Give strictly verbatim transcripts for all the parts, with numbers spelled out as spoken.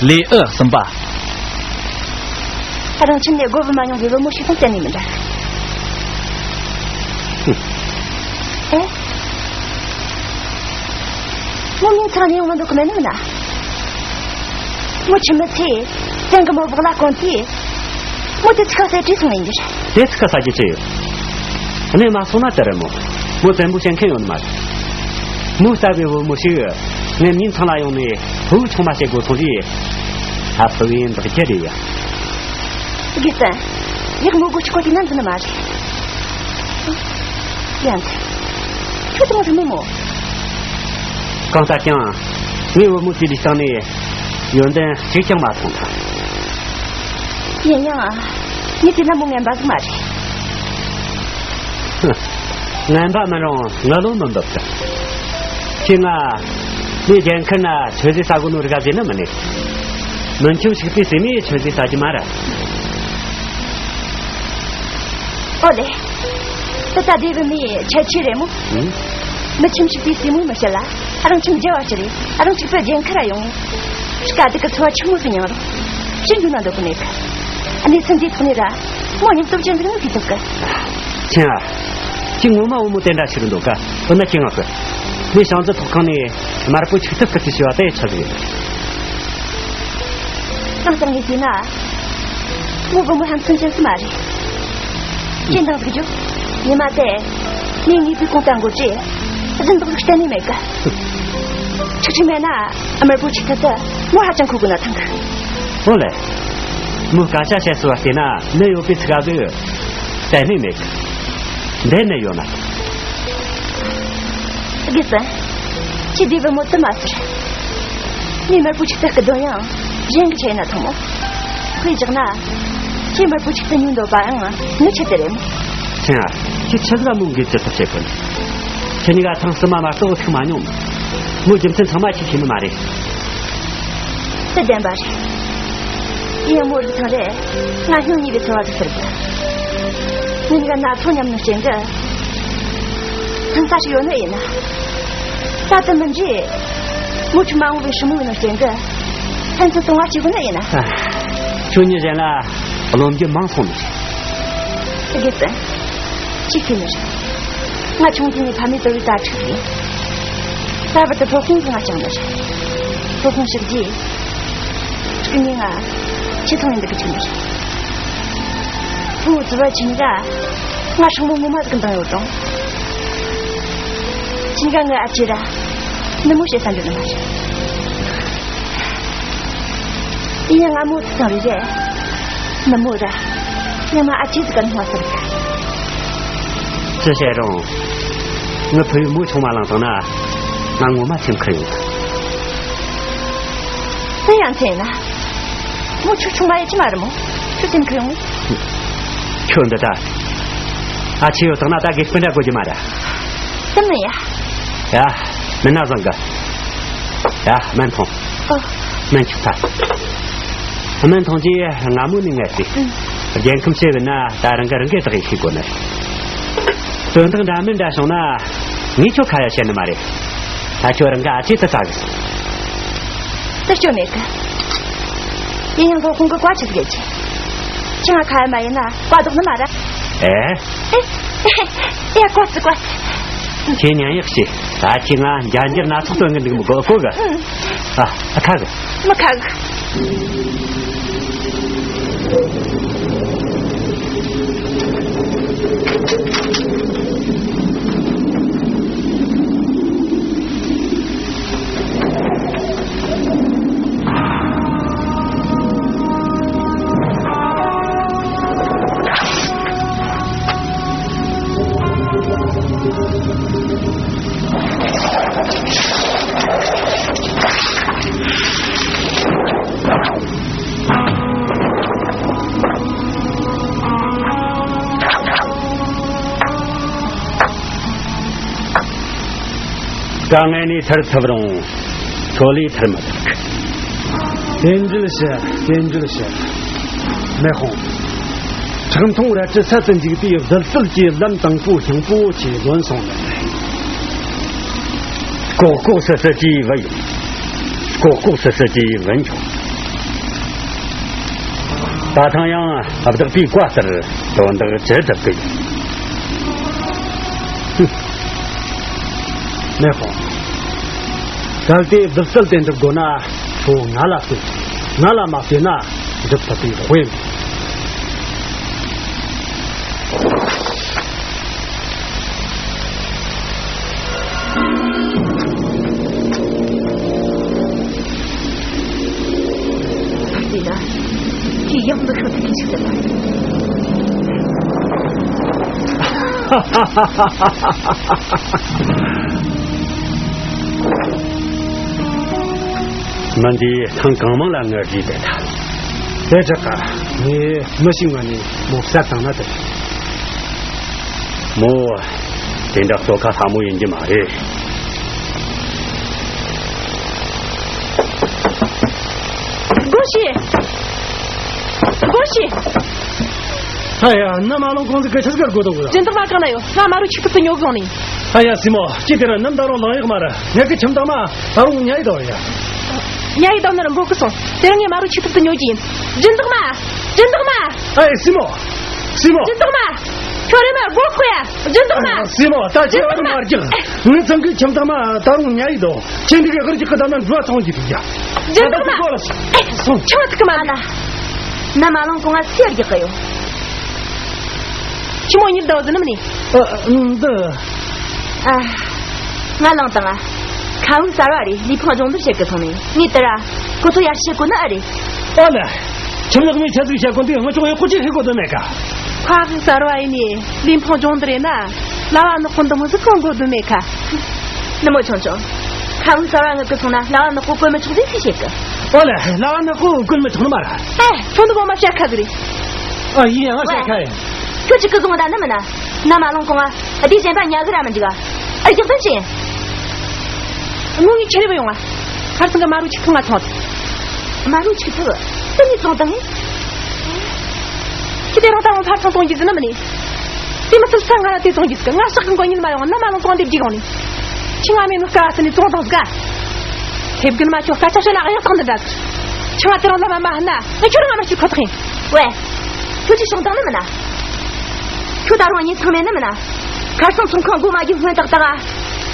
ལེའུ་གསུམ་པ། རང་ཁྱིམ་ནས་སྒོ་བུད་མ་མྱོང་བའི་བུ་མོ་ཞིག་དང་བསྟན་ནས་མི་འདྲ། ཨེ། མོ་མིང་ཚང་ནས་ཡོང་མི་འདུག་གི་མེད་ནི་མིན་ན། མོ་ཁྱིམ་མི་ཚོས་བཙན་གྱི་མོ་སྦག་ལ་བསྐོན་དུས། མོ་དེ་ཚིག་ཁ་ཟས་བྲིས་སོང་ཡིན་གྱི་རེད། དེ་ཚིག་ཁ་ཟ་རྒྱུ་ཅི་ཡོད། གནས་མ་སོང་ན་དེ་རེད་མོ། མོ་བཙན་པོ་བྱེད་མཁན་ཡོད་ནི་མ་རེད། མོ་ལྟ་བུའི་བུ་མོ་ཞིག་ངའི་མིང་ཚང་ལ་ཡོང་ནས་ཕུ་བོའི་ཆུང་མ་བྱེད་དགོས་སོང་དུས། ད་ཕུ་བོའི་འདག་རྒྱུ་རེད་ཡ། དགེ་བསྟན། ཡག་མོ་དགོས་ཆོག་གོ་དེ་ན་འདི་ནི་མ་རེད། ཡང་། ཁྱོད་དང་རིང་མོ། གང་ལྟར་ཀྱང་། ངའི་བུ་མོ་དེ་ལས་སྟེང་ནས་ཡོན་ཏན་གཅིག་ཀྱང་མ་མཐོང་ཐལ། ཡིན་ཡང་། ངས་དེ་ན་མོ་ངན་པ་ཟིག་མ་རེད། ངན་པ་མིན་རུང་ང་བློ་མི་འབབ་གི། ཁྱེད་ང་། ངའི་རྒྱན་ཁུར་ན་ཆོས་ཟས་ཟ་གོ་ནོ་རིག་ག་ཟེར་ན་མིན་ནས། མི་ཁྱོད་ཞིག་པའི་སེམས་ནས་ཆོས་ཟས་ཟ་རྒྱུ་མ་རེད། ཨོ་ལེ། ད་ལྟ་དེ་བུད་མེད་ཁྱད་ཆོས་རེད་མོ། ཨུ། མི་ཁྱིམ་ཞིག་པའི་སྲས་མོ་མི་བྱེད་ལ། རང་ཁྱིམ་རྒྱལ་བ་ཅི་རེད། རང་གཅིག་པུ་རྒྱན་ཁུར་ར་ཡོང་། དཀའ་སྡུག་གི་འཚོ་བ་ཆི་མོ་ཟིག་མྱངས་རུང་། ཕྱིར་འགྱོ་ན་འདོད་གི་མེད་གི། གནས་ཚུལ་འདིའི་ཐོག་ནས་ར། མོ་སྙིང་སྟོབས་ཅན་ཟིག་ནི་ཤེས་ཐུབ་གི། ཆེན་ཨ། ཁྱེད་ངོ་མ་བུ་མོ་དེ་འདྲ་ཞིག་རེད་འདུག་ག། འོ་ན་ཁྱེད་ང་གི། ངས་ཞང་ཚི་ཐོག་ཁང་ནས་དམར་པོ་ཆིག་ཐུབ་སྐུ་ཚེ་ཞུ་བ་དེ་ཆི་ཟིག་ཡིན། ཁྱེད་རང་གིས་ཤེས་ན། མོ་བུ་མོ་ཧམ་སེམས་ཅན་ཟིག་མ་རེད། ཅི་འདང་ཟིག་རྒྱུ། ཉི་མ་དེ། ངས་ངའི་བུའི་གོང་ལྟ་འགོར་རྗེས། སྦྱིན་བདག་ཟིག་གཏན་ནས་མེད་གི། ཆིག་ཆིག་མེད་ན་དམར་པོ་ཆིག་ཐུབ་དེ་མོ་ཧ་ཅང་ཁུ་དགོས་ན་ཐང་གི། ཨོ་ལེ། མོས་སྐད་ཆ་བཤད་སྲོལ་བ་བལྟས་ན་ནི་ཡོད་པའི་ཚིག་ག་ཟིག་གཏན་ནས་མེད་གི། འདི་ནི་ཡོད་མ། དགེ་བསྟན། ཁྱེད་འདི་བུ་མོ་དུ་མ་ཟེར། ངས་དམར་པོ་ཆིག་ཐུབ་སྐུ་དོན་ཡང་གཞན་གྱི་ཆེད་ན་ཐང་མོ། དཔེ་བཞག་ན། ཁྱེད་དམར་པོ་ཆིག་ཐུབ་ཉོ་འདོད་པའང་ངའི་ཆེད་དུ་རེད་མོ། ཆེན་ཨ། ཁྱེད་ཆི་ཟིག་མོ་འགས་ཅི་ཐུབ་བྱེད་དགོས་ནི། ཁྱེད་གཉིས་ཀ་ཐེངས་གསུམ་མ་མ་གཏོགས་ཐུག་མ་མྱོང་། མོ་རྒྱུ་མཚན་ཚང་མ་ཁྱེད་ཤེས་ནི་མ་རེད། དེ་བདེན་པ་རེད། ཡིན་ཡང་མོ་རིག་ཐང་རེད། ང་སྙིང་ཉེ་བའི་ཚོར་བ་ཟིག་ཟེར་གི། ངེད་གཉིས་ཀ་སྣ་ཚོགས་མཉམ་ནོ་རྐྱེན་གྱིས། ཕན་ས་ཞིག་ཡོད་ནི་ཡིན་ན། ད་དུ་མི་འདྲི། མོ་ཆུ་མ་འོངས་པའི་ཧྲི་མོ་ཡིན་ནོ་རྐྱེན་གྱིས། ཕན་ཚུན་གཏོང་བ་བྱེད་དགོས་ནི་ཡིན་ན། ཨ། ཁྱོད་གཉིས་གཞན་ལ་རློམ་རྒྱུ་མང་སོང་ནི་རེད། དགེ་བསྟན། ཅི་ཤེས་ནི་རེད། ང་ཆུང་དུས་ནས་ཕ་མས་དོར་བའི་དྭ་ཕྲུག་ཡིན། ད་བར་དུ་སློབ་དཔོན་གྱིས་ང་བསྐྱངས་ནི་རེད། སློབ་དཔོན་གཤེགས་རྗེས། ཕྲུ་གུ་གཉིས་ང་ཆེ་ཐང་ཡིན་འདུག་གི་ཆུང་ནི་རེད། ཕུ་བོ་ཙི་བ་ཆེ་གཉིས་ཀ་ང་སྲིང་མོ་ངོ་མ་ཟིག་འདང་ཡོད་རུང་། ཁྱེད་གཉིས་ཀ་ངའི་ཨ་ཅེ་ར་ནུ་མོ་བྱེད་ས་འདོད་ནི་མ་རེད། ཡིན་ཡང་ང་མོ་ཚོ་ཚང་རེ་རེ། ནུ་མོ་ར། ཡང་ང་ཨ་ཅེ་ཟིག་ག་ནི་ཧ་ཟེར་གི། ཅི་བྱེད་རུང་། ངའི་ཕུ་བོས་མོ་ཆུང་མ་བླངས་བཏང་ན། ང་ངོ་མ་སེམས་ཁུར་ཡོང་། དེ་ཡང་ཚེ་ན། མོ་ཆུ་ཆུང་མ་ཡེ་ཅི་མ་རེད་མོ། ཆུ་སེམས་ཁུར་ཡོང་ངེ། ཁྱོད་འདི་ད། ཨ་ཅེ་ཡོད་དང་ན་ད་དགེ་སྤུན་འདྲ་དགོས་རྒྱུ་མ་རེད། དེ་མིན་ཡ། ཡ། མིན་ན་བཟང་གི། ཡ། སྨན་འཐུང་། ཨོ། སྨན་ཆུ་ཚ། སྨན་འཐུང་རྗེས་སྔ་མོ་ནས་ངལ་ཏེ། ཨུ། རྒྱལ་ཁམས་ཆེ་བས་ན་ད་རང་གི་རང་གི་བདག་ཡིད་ཤེས་དགོས་ནི། དོན་དག་འདྲ་མིན་འདྲ་བྱུང་ན། ངས་ཁྱོད་ཁ་ཡ་བཤད་ནི་མ་རེད། ད་ཁྱོད་རང་གི་ཨ་ཅེ་དེ་ལྟ་གི། དེ་སྐྱོན་མེད་གི། ཡིན་ཡང་སློབ་དཔོན་གི་བཀའ་ཆི་ཟིག་ཡོད་ཀྱི། ཁྱེད་ང་ཁ་ཡ་མ་ཡིན་ན་བཀའ་ལྡོག་ནི་མ་རེད། ཨེ། ཨེ། ཨེ། བཀའ་ཙི་བཀའ་ཙི། ཁྱེད་ཉན་ཡག་བྱེད། ད་ཁྱེད་ང་འཇའ་འགྱུར་སྣ་ཚོགས་སྟོན་གི་འདུག་མི་དགོས་གོ་གི། ཨུ། ཨ། ཨ། ཁ་གི། མི་ཁ་གི། དཀའ་ངལ་ནས་ཐར་ཐུབ་རུང་། ཁྱོད་ལས་ཐར་མི་ཐུབ། རྟེན་འབྲེལ་ཞུ། རྟེན་འབྲེལ་ཞུ། མེ་ཧོང་། ཁྲག་འཐུང་རལ་གྲི་སད་དུ་འཇུག་པའི་བཟི་བརྗིད་ཀྱི་ལམ་དང་པོ་ཤིང་པོ་ཆེ་ལོན་སོང་ནས། ལྐོག་ལྐོག་སུ་སུ་གྱིས་བུད་ཡོང་། ལྐོག་ལྐོག་སུ་སུ་གྱིས་བུད་འགྱོ། ད་ཐེངས་ཡང་བདག་པོའི་བཀའ་ལྟར་དོན་དག་ཇི་སྒྲུབ་ཀྱི་ཡིན། ཧུམ། མེ་ཧོ། གལ་ཏེ་བདག་རྩལ་དེ་འགྲུབ་དགོས་ན། ཁྱོད་ང་ལ་གསོད། ང་ལ་མ་གསོད་ན་འགྲུབ་ཐུབ་པའི་དཔེ་མེད། འདི་ན། ཁྱེད་ཡང་མི་ཤོད་ཐུབ་ཀྱི་ཞིག་ལ། མི་འདིས་ཐེངས་གང་མང་ལ་ངར་རྒྱས་བསྡད་ད། དེ་དྲག་ག་ངས་མི་ཞིག་ངོ་ནས་མོ་བསད་བཏང་ན་དེ། མོ། དེ་འདྲ་གཙོ་ཁ་ལྷ་མོ་ཡིན་གྱི་མ་རེད། སྒོ་ཕྱེ། སྒོ་ཕྱེ། ཨ་ཡ། ན་མ་ལོང་ཀོང་ཙི་གི་ཆི་ཟིག་གར་སྒོ་དང་གོ་ལ། སྦྱིན་བདག་མ་གང་ན་ཡོད། ང་མ་རུ་ཆིག་ཐུབ་ཏུ་ཉོ་གི་ཡོང་ནི། ཨ་ཡ། སྲིང་མོ། ཁྱེད་དེ་ར་ནམ་ད་རུང་ལངས་ཡོད་མ་ར། ངེད་ཀྱི་ཁྱིམ་ཐང་མ་ད་རུང་ཉལ་ཡི་དོ་ཡ། ཉལ་ཡི་དོ་ནི་ར་འབོད་གི་སོང་། དེ་རིང་ངས་མ་རུ་ཆིག་ཐུབ་ཏུ་ཉོ་གི་ཡིན། སྦྱིན་བདག་མ། སྦྱིན་བདག་མ། ཨ་ཡ། སྲིང་མོ། སྲིང་མོ། སྦྱིན་བདག་མ། ཁྱོད་རེ་མ་སྒོ་ཁོ་ཡ། སྦྱིན་བདག་མ། ཨ་ཡ། སྲིང་མོ། ད་ཁྱོད་ཨ་རུ་མ་རྒྱག། ངའི་ཚང་གི་ཁྱིམ་ཐང་མ་ད་རུང་ཉལ་ཡི་དོ། ཁྱེད་འདི་གའི་ཧར་གྱི་ཁ་ད་ན་འགྲོ་བ་ཚང་གི་དུ་ཡ། སྦྱིན་བདག་མ། ཨེ། སོང་། ཁྱོད་ཐུག་གི་མ་ལ། ན་མ་ལོང་ཀོང་ང་སེར་རྒྱག་གི་ཡོད། ཁྱི་མོ་གཉིས་ཟླ་བ་ཟིན་ནམ་ནི། ཨ། འདི། ཨ། ང་ལངས་དང་ཨ། ཁ་བུ་གསར་བ་རེད། ལུས་ཕུང་སྦྱོང་བརྡར་བྱེད་གི་སོང་ནས། ངས་དེ་ར། ཁོ་ཚོ་ཡར་ཞུ་དགོས་ནི་ཨ་རེད། ཨོ་ལེ། ཁྱིམ་ལག་མི་ཆ་ཟིག་བྱེད་དགོས་འདུག་ང་ཆུང་ཡང་ཁོ་ཅི་ཤེས་དགོས་དོན་མེད་ཀ། ཁ་བུ་གསར་བ་ཡིན་ནི། ལུས་ཕུང་སྦྱོང་བརྡར་ཡིན་ན། ལ་བ་ནག་པོ་འདི་མོ་ཟིག་གང་དགོས་དོན་མེད་ཀ། ནུ་མོ་ཆུང་ཆུང་། ཁ་བུ་གསར་བ་ངུ་གི་སོང་ན་ལ་བ་ནག་པོ་བཀོལ་མི་ཆོག་ཟིག་ཤེས་གི། ཨོ་ལེ། ལ་བ་ནག་པོ་བཀོལ་མི་ཆོག་ནི་མ་ར། ཨེ། ཁྱོད་འདི་གོང་མ་བཤད་ཁ་ཟིག་རེད། ཨ། ཡིན་ཡང་བཤད་ཁ་ཡིན། ཁྱོད་ཅིག་གི་བཟུང་ད་ནི་མིན་ན། ན་མ་ལོང་ཀོང་ང་། ཨ། དེ་གཞན་པ་ཉལ་གི་ར་མི་འཇུག་ཨ། ཨ། རྒྱག་དོན་ཅི་ཡིན། ངུ་ངའི་ཁྱེར་རེ་བ་ཡོང་ང་། ཁར་སང་གི་མ་རུ་ཆིག་ཐུབ་ང་ཚོང་། མ་རུ་ཆིག་ཐུབ། དེ་ནི་བཙོང་བཏང་ངས། ཁྱི་དེ་རང་ད་རུང་ཕར་ཚང་གཏོང་རྒྱུ་ཟིན་ནི་མིན་ནི། དེ་མི་ཚུལ་ས་ང་ལ་དེ་བཙོང་རྒྱུ་ཟིག་ང་ཞག་གི་མགོ་ཉིན་མ་ཡོང་ན་མ་ལོང་ཀོང་དེ་བརྒྱུག་ཡོང་ནི། ཁྱི་ང་མེད་ནོ་སྐ་ས་ནི་བཙོང་བཏང་ཟིག་ཐེབས་གིན་མ་ཁྱོད་སྐད་ཆ་བཤད་ན་ཨ་ཡག་ཐང་འདི་འདྲ་ཟིག་ཁྱི་ང་དེ་རང་ལ་མ་མ་ཧ་ན་ང་ཁྱོད་རང་ང་མ་ཤི་ཁོ་ཐག་ཡིན། ཝེ། ཁྱོད་ཀྱིས་བྱུང་བཏང་ནི་མིན་ན། ཁྱོད་ད་རུང་གཉིད་ཚང་མེད་ནི་མིན་ན། ཁར་སང་ཚོང་ཁང་སྒོ་མ་རྒྱུག་སྔོན་ཏག་ཏག་ཨ།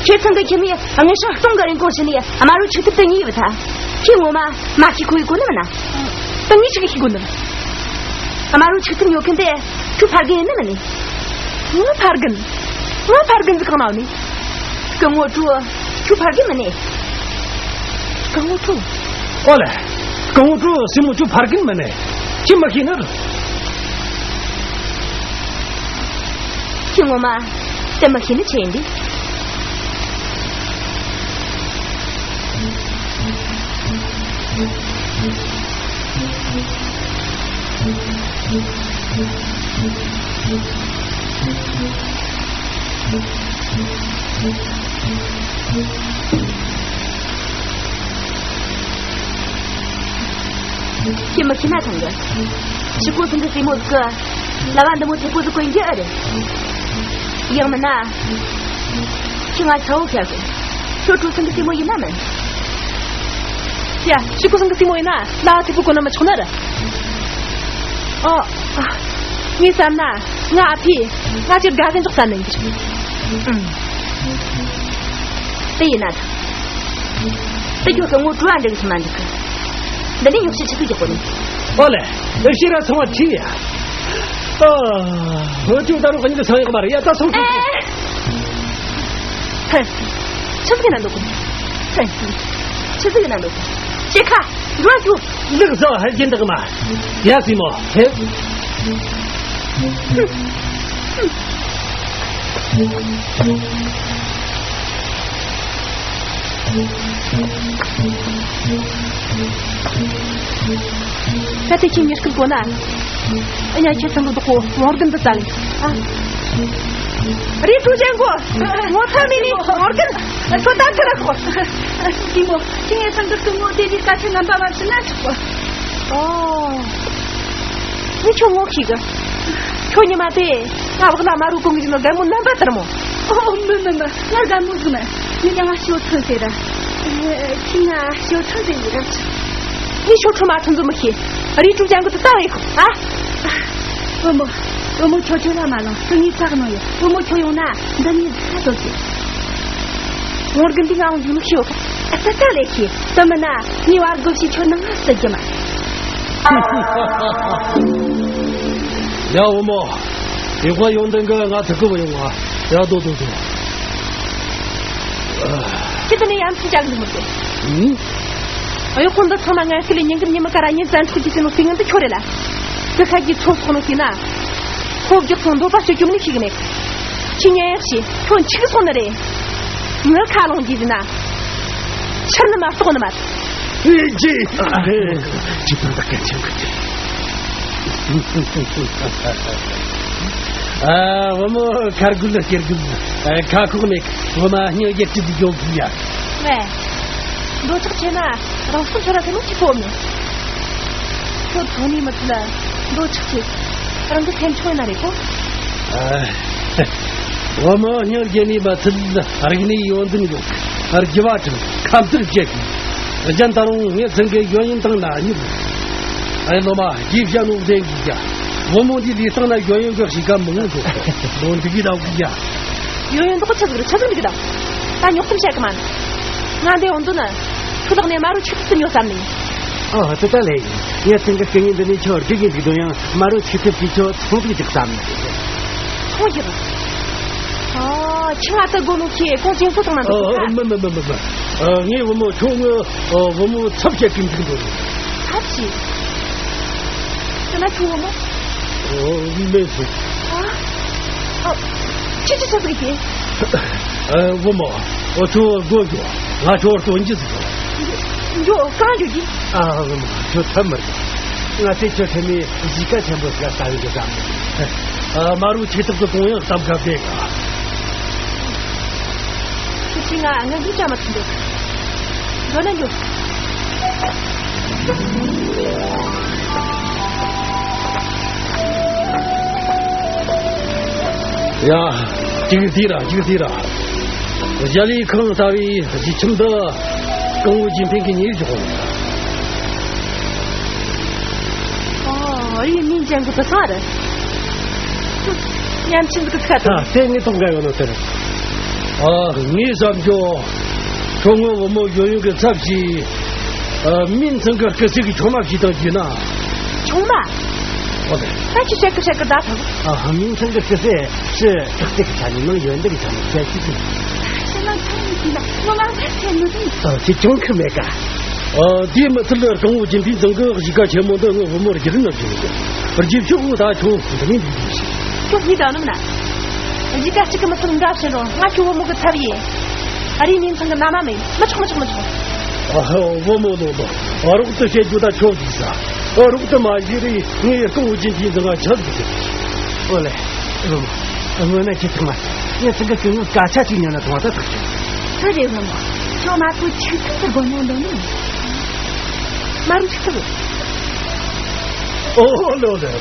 ཁྱེད་ཚང་གི་ཁྱིམ་མིས་དངུལ་ཧྲང་སྟོང་གི་རིན་གོང་ཕྱིན་ནས་དམའ་རུ་ཆིག་ཐུབ་ཏུ་ཉེ་ཡོད་ཐལ། ཁྱེད་ངོ་མ་མ་ཤི་ཁོ་ཡི་གོ་ནི་མིན་ན། ད་ངས་ཆི་གི་ཤི་གོ་ནི། དམའ་རུ་ཆིག་ཐུབ་ཉོ་མཁན་དེ་ཁྱོད་ཕ་རྒན་ཡིན་ནི་མིན་ནི། ངའི་ཕ་རྒན། ངའི་ཕ་རྒན་ཟིག་གང་ན་ཡོད་ནི། སྐུ་ངོ་ཀྲུའུ། ཁྱོད་ཕ་རྒན་མིན་ནི། སྐུ་ངོ་ཀྲུའུ། ཨོ་ལེ། སྐུ་ངོ་ཀྲུའུ་སྲིང་མོ་ཁྱོད་ཕ་རྒན་མིན་ནི། ཁྱེད་མི་ཤེས་ནི། ཁྱེད་ངོ་མ་དེ་མི་ཤེས་ནི་ཆི་ཡིན་འདི། ཁྱེད་མི་ཤེས་ན་ཐང་གི། ཕྱི་གོ་ཚང་གི་སྲས་མོ་ཟིག་གི་ལ་བ་འདི་མོ་ཐེ་པོ་ཟིག་གོན་གྱི་ཨེ་རེད། ཡང་མིན་ན། ཁྱེད་ང་ཚ་བོ་ཁྱེར་གི། ཁྱོད་གྲོ་ཚང་གི་སྲས་མོ་ཡིན་ན་མིན། ཡ། ཕྱི་གོ་ཚང་གི་སྲས་མོ་ཡིན་ན་ལ་བ་ཐེ་པོ་གོན་ན་མི་ཆོག་ནི་རེད། ཨོ། ངས་བསམ་ན་ང་ཨ་ཕས་ང་ཅིག་དགའ་གི་འཇོག་བསམ་ནས་འདིར། ཨང་། དེ་ཡིན་ན་ད། དེ་ཁྱོད་ཀྱི་ངོ་སྤྲོ་བ་འདྲ་གི་སུ་མ་འདུག་གི། འདི་ནས་ཉོག་བཤད་ཆི་ཟིག་རྒྱག་གོ་ནི། ཨོ་ལེ། ཨེ་ཤེས་ར་ཚང་བ་ཁྲིད་ཡ། ཨ། འོ་ཅུ་ད་རུང་གཉིས་ཀྱི་ཚང་ཡག་མ་རེད་ཡ། ད་སོང་ཁྲིད། ཨེ། ཧེ། ཆི་ཟིག་ཡིན་ན་འདུག་གི། ཧེ། ཆི་ཟིག་ཡིན་ན་འདུག་གི། ཤེ་ཁ། འགྲོ་རྒྱུ། ལག་ཟ་བ་ཧར་གྱིན་འདུག་མ། ཡ་སྲས་མོ། ཧེ། ད་ལྟ་ཁྱེད་མྱུར་སྐུལ་གོ་ན། ཨ་ཉ་ཁྱེད་ཚང་གི་བདག་པོ་ཝང་རྒན་འདི་ཙ་ལེ། ཨ། རི་ཀྲུའུ་ཅན་གོ། ངོ་ཚ་མི་ནི་ཝང་རྒན། ཁྱོད་ད་ཁྱོད་ར་ཁོ། ཞི་མོ། ཁྱེད་ངའི་སང་གི་སྐུ་ངོ་དེ་འདྲའི་སྐད་ཆ་ངན་པ་མ་བཤད་ན་ཆོག་གོ། ཨོ། ངས་ཁྱོད་ངོ་ཤེས་གི། ཁྱོད་ཉི་མ་དེ་ང་བག་ལ་མ་རུ་གོང་གི་ནོ་རྒན་མོ་རྣམ་པ་ལྟར་མོ། ཨོ། མིན་མིན་མིན། ང་རྒན་མོ་ཟིག་མིན། ཁྱེད་ཀྱང་ང་ཤོད་ཐུབ་ཟེར། ཁྱེད་ང་ཤོད་ཐུབ་ཟེར་ཡིན། ངས་ཤོད་ཐུབ་མ་ཐུབ་ཚོད་མི་ཤེས། རི་ཀྲུའུ་ཅང་གི་དུ་ལྟ་བས་ཁོ་ཨ། བུ་མོ། བུ་མོ་ཁྱོད་ཁྱོད་ལ་མ་ལངས་སུ་ངའི་ཚག་ནང་ཡོད། བུ་མོ་ཁྱོད་ཡོང་ན་འདི་ནས་ད་དོ་ཟེར། ངོར་གི་འདི་ང་འོང་རྒྱུ་མི་ཤེས། ཨ་ཙི་ཙི་ལས་ཤེས་དུ་མིན་ན་ངའི་བར་དགོས་ཤེས་ཁྱོད་ནང་ང་སྲིད་རྒྱུ་མ། ཡ་བུ་མོ། ཡུལ་ཁ་ཡོང་དོན་གི་ང་ཐུག་གི་བུ་ཡོང་ང་། ཡ་དོ་དོ་དོ། ཁྱེད་དུ་ནས་ཡང་ཐུག་ཅག་འདི་མི་དགོས། ཨུ། ཨ་ཡོ་ཁོང་འདི་ཚང་མ་ངན་སྐུལ་ལས་ཉིན་གི་ཉི་མ་ཀ་ར་ཉིན་བཙན་འཕྲོག་གི་ཟིན་ནོ་ཟིན་ངན་དུ་ཁྱོད་རེད་ལ། ཀི་ཁ་གི་ཚོ་སོག་ནོ་ཟིན་ན། ཁོ་རྒྱུག་སོང་འདོད་པ་སྤྱོད་རྒྱུ་མི་ནི་ཤིག་ནས། ཁྱི་ཉན་ཡག་ཤི་ཁྱོད་འཆིག་སོང་ནི་རེད། ངའི་ཁ་ལོང་གི་ཟིན་ན། ཕྱིར་ནི་མ་ལྟོགས་ནི་མ། ཨེ་ཅི། ཅི་ཕན་ད་གན་ཆེན་གི་ཨ་བུ་མོ་ཁར་གུལ་ལ་ཁེར་གུལ། ཨ་ཁ་ཁོག་མེད། བུ་མ་སྙིང་རྒྱག་ཅི་དི་ཡོད་གི་ཡ། ཝེ། འདོད་ཆགས་ཆེ་ན་རང་སྲོག་ཆོད་ལ་ཐུག་ནོ་ཅི་ཕོ་མེད། ཁྱོད་ཚོ་ནི་མི་ཚུལ་ལ་འདོད་ཆགས་ཆེ། རང་གི་སེམས་ཆུང་ན་རེད་གོ། ཨ། བུ་མོ་སྙིང་རྗེ་ནི་མི་ཚུལ་རིག་ནི་ཡོན་ཏན་ཡོད། རྒྱུ་བ་དྲུག་ཁམས་ཚུལ་བཅད་གི། རྒྱན་ད་རུང་ངས་ཚང་གི་ཡོན་ཡིན་དང་ན་ཉིད། ཨེ་ལོ་མ་རྒྱས་བཤད་ནོ་བདེན་གི་ཡ། བུ་མོ་འདི་ལུས་སྟེང་ན་ཡོན་ཡོན་གི་གཤིས་ཀ་མང་ངོ་འགྲོ། ལོ་འདི་གི་ད་གི་ཡ། ཡོན་ཡོན་འདོག་ཆ་ཟིག་རེད། ཆ་ཟིག་འདི་གི་ད། ད་ཉོག་གཏམ་བཤད་གི་མ། ང་འདི་འོང་དུ་ན། ཁྱོད་ལག་ནས་མ་རུ་ཆུ་ཐུབ་ཏུ་ཉོ་བསམ་ནི། ཨོ་དེ་ད་ལས་ཡིན། ངས་ཚང་གི་སྐུ་ངོ་འདི་ནས་ཁྱོད་སྒྲིག་གི་འདུག་དོན་ཡང་མ་རུ་ཆུ་ཐུབ་ཀྱིས་ཁྱོད་ཚོང་ཟིག་རྒྱག་བསམ་ནི། ཚོང་རྒྱག་ཨ། ཁྱི་ང་ལྟ་དགོ་ནོ་ཁྱེད་ཀོང་ཅིང་སོ་ཐང་ན་འདུག་ཨ། མི་མི་མི་མི་མི། ཨ། ངའི་བུ་མོ་ཁྱོད་ངའི་ཨ་བུ་མོ་ཚབ་བྱེད་ཀྱིན་འདུག་འདུག་ཚབ་བྱེད། དེ་ན་ཁྱོད་བུ་མོ། ཨོ་མེད་སོ། ཨ། ཨ། ཁྱི་ཅི་ཆགས་ཀྱི། ཨ། བུ་མོ། ཨོ་ཁྱོད་སྒོ་འགྱོ། ང་ཁྱོད་སྟོན་གྱི་ཟིག་འགྱོ། གང་འགྱོ་གི། ཨ། བུ་མོ་ཁྱོད་ཐབས་མི་རེད། ང་ཚོས་ཁྱོད་ཁྲིད་ནས་གཞིས་ཀ་ཆེན་པོ་ཞིག་ལ་ལྟ་གི་འདུག་བསམ། ཨ། མ་རུ་ཆེ་ཐག་ཏུ་གཏོང་ཡང་བསམ་དགའ་བསྡད་ག་ཁྱེད་ཀྱིས་ང་ངན་འདུག་ཅང་མ་ཐུབ་འདུག་འགྲོ་ན་འགྲོ། ཡ། ཅིག་ཟིག་ར་ཅིག་ཟིག་ར། གཞལ་ཡས་ཁང་ལྟ་བུའི་གཞིས་ཁྱིམ་འདི་སྐུ་ངོ་ཅིན་ཕིང་གིས་ཉེ་བཞག་ཨོ་ཡིན་མིན་ཅན་གི་དུ་སང་རེད། ཉམས་ཆེན་གི་ཁ་དང་། ཨ། དེ་ངས་ཐོག་འགའ་ཡོད་ནོ་དེ་རེད། ཨ། ངས་བསམ་རྒྱུ། ཁྱོད་ངོ་བུ་མོ་ཡོད་ཡོད་གི་ཚབ་ཞིག་ཨ། མིན་ཚང་གི་སྐུ་སྲས་ཀྱི་ཆུང་མ་ཞིག་དང་བརྒྱུད་ན། ཆུང་མ། ཨོ་ལེ། ད་ཁྱི་ཤེད་ཀི་ཤེད་ཀི་ད་ཐུབ། ཨ། མིན་ཚང་གི་སྐུ་སྲས་ཕྱི་དྲག་སྟེགས་ཀྱི་ཆ་ནས་ནང་ཡོན་ཏན་གྱི་ཆ་ནས་རྒྱལ་སྤྱི་ཅིག་ཕྱི་ནང་ཚང་མི་ཤེས་ན་ངོ་མ་ཕལ་ཆེར་མི་ཤེས། ཨ། དེ་ཅུང་ཁུ་མེད་ཀ་ཨ། དེའི་མི་ཚུལ་ལ་སྐུ་ངོ་ཅིན་ཕིང་ཚང་གི་གཞིས་ཀ་ཆེན་མོ་འདི་ངོ་བུ་མོར་རྒྱུག་ནི་བྱུང་། རྒྱུག་ཤོག་གོ་ད་ཁྱོད་འདི་ནས་འདུག་ཤིག་ཁྱོད་ཡིད་དང་ནམ་ན། གཞིས་ཀ་གཅིག་གི་མི་ཚང་འདྲ་བྱེད་རུང་ང་ཁྱོད་བུ་མོ་གི་ཚབ་ཡིན། ཨ་རིའི་མིང་ཚང་གི་མནའ་མ་མིན། མི་ཆོག་མི་ཆོག་མི་ཆོག་ཨ། བུ་མོ་ལོ་ལོ། རོགས་ཏུ་བྱེད་རྒྱུ་ད་ཁྱོད་ཀྱིས་ཟ། རོགས་ཏུ་མ་བྱེད་རེ་ངས་སྐུ་ངོ་ཅིན་ཕིང་ཚང་ང་ཆག་གི། ཨོ་ལེ། བུ་མོ། དངོས་གནས་ཁྱེད་ཚང་མ། ངས་ཚང་གི་སྐུ་ངོ་སྐད་ཆ་གཅིག་ཉན་ན་ཐོང་བ་ད་ཐག་ཆོད། ཁྱོད་རེད་བུ་མོ། ཁྱོད་མ་ཁུ་ཆིག་ཐུག་ཏུ་དགོས་མྱོང་འདུག་ནི། མ་རུ་ཆིག་ཐུག་ཨོ་ལོ་ལེ།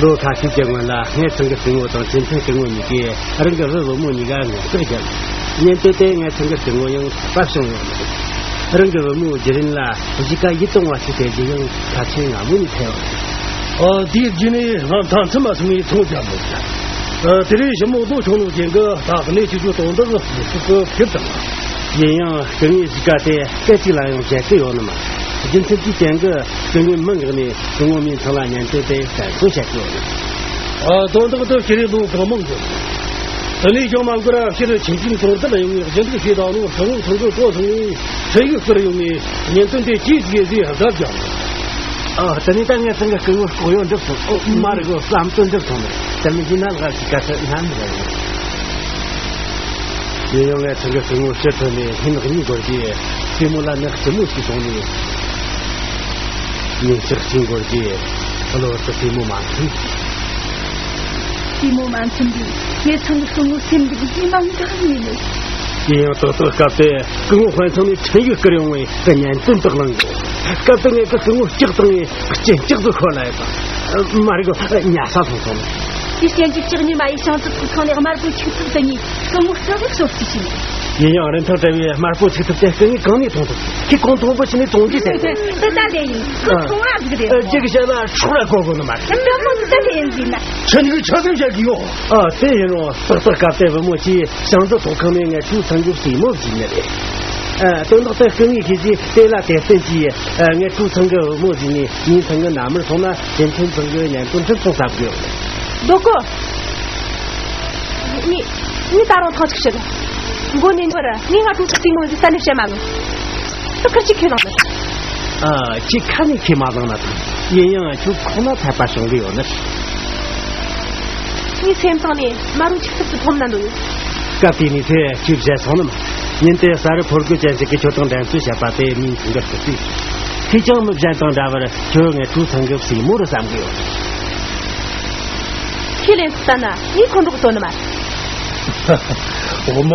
ལོ་ཁ་ཤས་ཀྱི་སྔོན་ལ་ངས་ཚང་གི་སྐུ་ངོ་དང་ཅིན་ཕིང་སྐུ་ངོ་གཉིས་ཀས་རང་གི་བུ་བུ་མོ་གཉིས་ཀ་ངོ་སྐུར་བརྒྱབ། ཉིན་དུ་དེ་ངས་ཚང་གི་སྐུ་ངོ་ཡང་དཔའ་བྱུང་ཡོད་མི་འདུག་རང་གི་བུ་མོའི་རྒྱུ་རིན་ལ་གཞིས་ཀ་ཡིད་དུ་འོང་བ་ཞིག་སྟེར་རྒྱུ་ཡང་ཁ་ཆེ་ང་མོ་ནས་ཐལ་བ་རེད། ཨ། དེའི་རྗེས་ནས་ང་མཐའ་མཚམས་མ་སོང་བའི་ཚོང་རྒྱག་མོད། ཨ། དེ་རིང་ཞི་མོ་ལོ་ཆུང་ནོ་ཅན་གི་ད་གནས་ཆུ་ཚོད་དོན་དག་མི་ཐུབ་པའི་ཕེབས་དང་། ཡིན་ཡང་སྐུ་ངོའི་གཞིས་ཀ་དེ་སྐད་ཅིག་ལ་ཡང་བཞད་གི་ཡོད་ནི་མ། རྒྱུ་མཚན་དེའི་རྐྱེན་གྱིས་སྐུ་ངོ་མི་འགག་ནས་སྐུ་ངོ་མིན་ཚང་ལ་ཉན་དོན་དེ་བཙན་བཟུང་བྱེད་ཀྱི་ཡོད་ནི། ཨ། དོན་དག་དེ་སྤྱི་རེ་ལོ་གང་མང་འགོར། དེ་ནས་ཀྱང་མ་འགོར་ཕྱིར་ཆིན་ཅིན་གྲོང་རྡལ་ཡོང་བའི་སྦྱིན་སྡུག་བྱེད་དང་ལོ་སྐུ་ངོ་ཚང་གི་གྲོ་སོང་བའི་འཕྲིན་ཡིག་བསྐུར་ཡོང་ངས་ཉན་དོན་དེ་ཅིས་ཟིག་ཟིག་གཟབ་རྒྱག་ཨ། དེ་ནས་ད་ངས་ཚང་གི་སྐུ་ངོ་ལྐོག་གཡོ་འགྲུབ་སོང་། ཨོ་མ་རེད་གོ་བསམ་དོན་འགྲུབ་སོང་ནས་དེ་མིན་ཅི་ན་ལ་ཞིག་ག་ཚོད་ཉན་མི་རེད། ཡིན་ཡང་ངས་ཚང་གི་སྐུ་ངོ་ཕྱིར་ཐོན་ནས་ཉིན་གཉིས་འགོར་རྗེས་སྲས་མོ་ལ་ནག་ལྕི་མོ་ཞིག་བྱུང་ནས། ཉིན་ཞག་གཅིག་འགོར་རྗེས་གློ་བུར་དུ་སྲས་མོ་མ་ཐོན། སྲས་མོ་མ་ཐོན་དུས་ངས་ཚང་གི་སྐུ་ངོ་སེམས་སྡུག་ཡིད་མ་འདང་ཡིན་ནས། ཡིན་ཡང་ཏག་ཏག་སྐབས་དེ་སྐུ་ངོ་དཔོན་ཚང་ནས་འཕྲིན་ཡིག་བསྐུར་ཡོང་བས་ཀི་ཉན་དོན་དག་བླངས་གོ་སྐབས་དེ་ངས་ཀི་སྐུ་ངོ་ལྕག་བཏང་ངས་སྐྱིན་ལྕག་ཏུ་ཤོར་ལ་ཡོད་པ། མ་རེད་གོ་ཉལ་ས་སོང་སོང་། དེའི་རྐྱེན་གྱིས་ལྕགས་ཉི་མ་ཡིས་ཞིང་ཆུ་ཚོགས་ཁང་ནས་དམར་པོའི་ཆིག་ཐུབ་དེ་ཉིད་སྲུ་མོ་སྐུ་ལས་གསོ་སྐྱེས་ཤིང་། ཡིན་ཡང་རིན་ཐང་བྲལ་བའི་དམར་པོའི་ཆིག་ཐུབ་དེ་སྐུ་ངོས་གང་ནས་མཐོང་ཐུབ། ཁོས་གང་མཐོང་པོ་བྱས་ནས་བཙོང་རྒྱུ་བྱས། དེ་ལྟ་ལས་ཡིན། ཁོས་མཐོང་བ་ཟིག་རེད། ཨ། ཅིག་བཤད་ན་སྲོག་ལ་གོ་དགོས་ནི་མ་རེད། མི་མོ་འདི་ལྟ་ལས་ཡིན་ཟིན་ན། ཁྱོད་ནི་ཆོས་ཟིག་བཤད་གི་ཡོད། ཨ། དེ་ཡིན་རུང་ཏག་ཏག་སྐབས་དེ་བུ་མོ་གྱིས་ཞིང་ཆུ་ཚོགས་ཁང་ནས་ངའི་གྲོས་ཚང་གི་སྲས་མོ་བྱས་ནི་རེད། ཨ། དོན་དག་དེ་སྐུ་ངོས་ཤེས་རྗེས་དེ་ལ་དེར་བརྟེན་གྱིས། ཨ། ངའི་གྲོས་ཚང་གི་བུ་མོ་བྱས་ནས་ཉིན་ཚང་གི་མནའ་མར་སོང་ན་སེམས་ཅན་ཚང་གི་གཉེན་དོན་ཁྲིམས་སྲུང་བསམ་གི་ཡོད། རྡོ་ཀོ། ངས་ངས་ད་རུང་ཐེངས་གཅིག་བཤད། མགོ་ནས་བར་ངས་ང་གྲོས་ཚང་སྲས་མོ་ཟིག་གཏན་ནས་བཤད་མ་ལོ། ཁྱོད་ཁར་ཅིག་ཁས་བླངས་མེད། ཨ། ཁྱེད་ཁ་ནས་ཁས་མ་བླངས་ན་ཐང་། ཡིན་ཡང་ཁྱོད་ཁོག་ན་ཚད་པ་བྱུང་གི་ཡོད་ནི། ངའི་སེམས་གཏིང་ནས་དམར་པོའི་ཆིག་ཐུབ་དེ་ཐོབ་ན་འདོད་ཡོད། སྐབས་དེ་ནས་ཚེ་ཁྱོད་བཞད་སོང་ནི་མ། ཉིན་དེ་གསར་རུ་ཕོ་རྒོད་ཅན་ཞིག་གིས་ཁྱོད་དང་འགྲན་རྩོད་བྱས་པ་དེ་མིང་ཚང་གི་སྐུ་སྲས། ཁོས་ཀྱང་མི་གཞན་དང་འདྲ་བར་ཁྱོད་ངའི་གྲོས་ཚང་གི་སྲས་མོ་རེད་བསམ་གི་ཡོད། ཁས་ལེན་སྲིད་ལྟ་ན་ངས་ཁོ་འགྲོགས་སོ་ནི་མ། འོ་མ།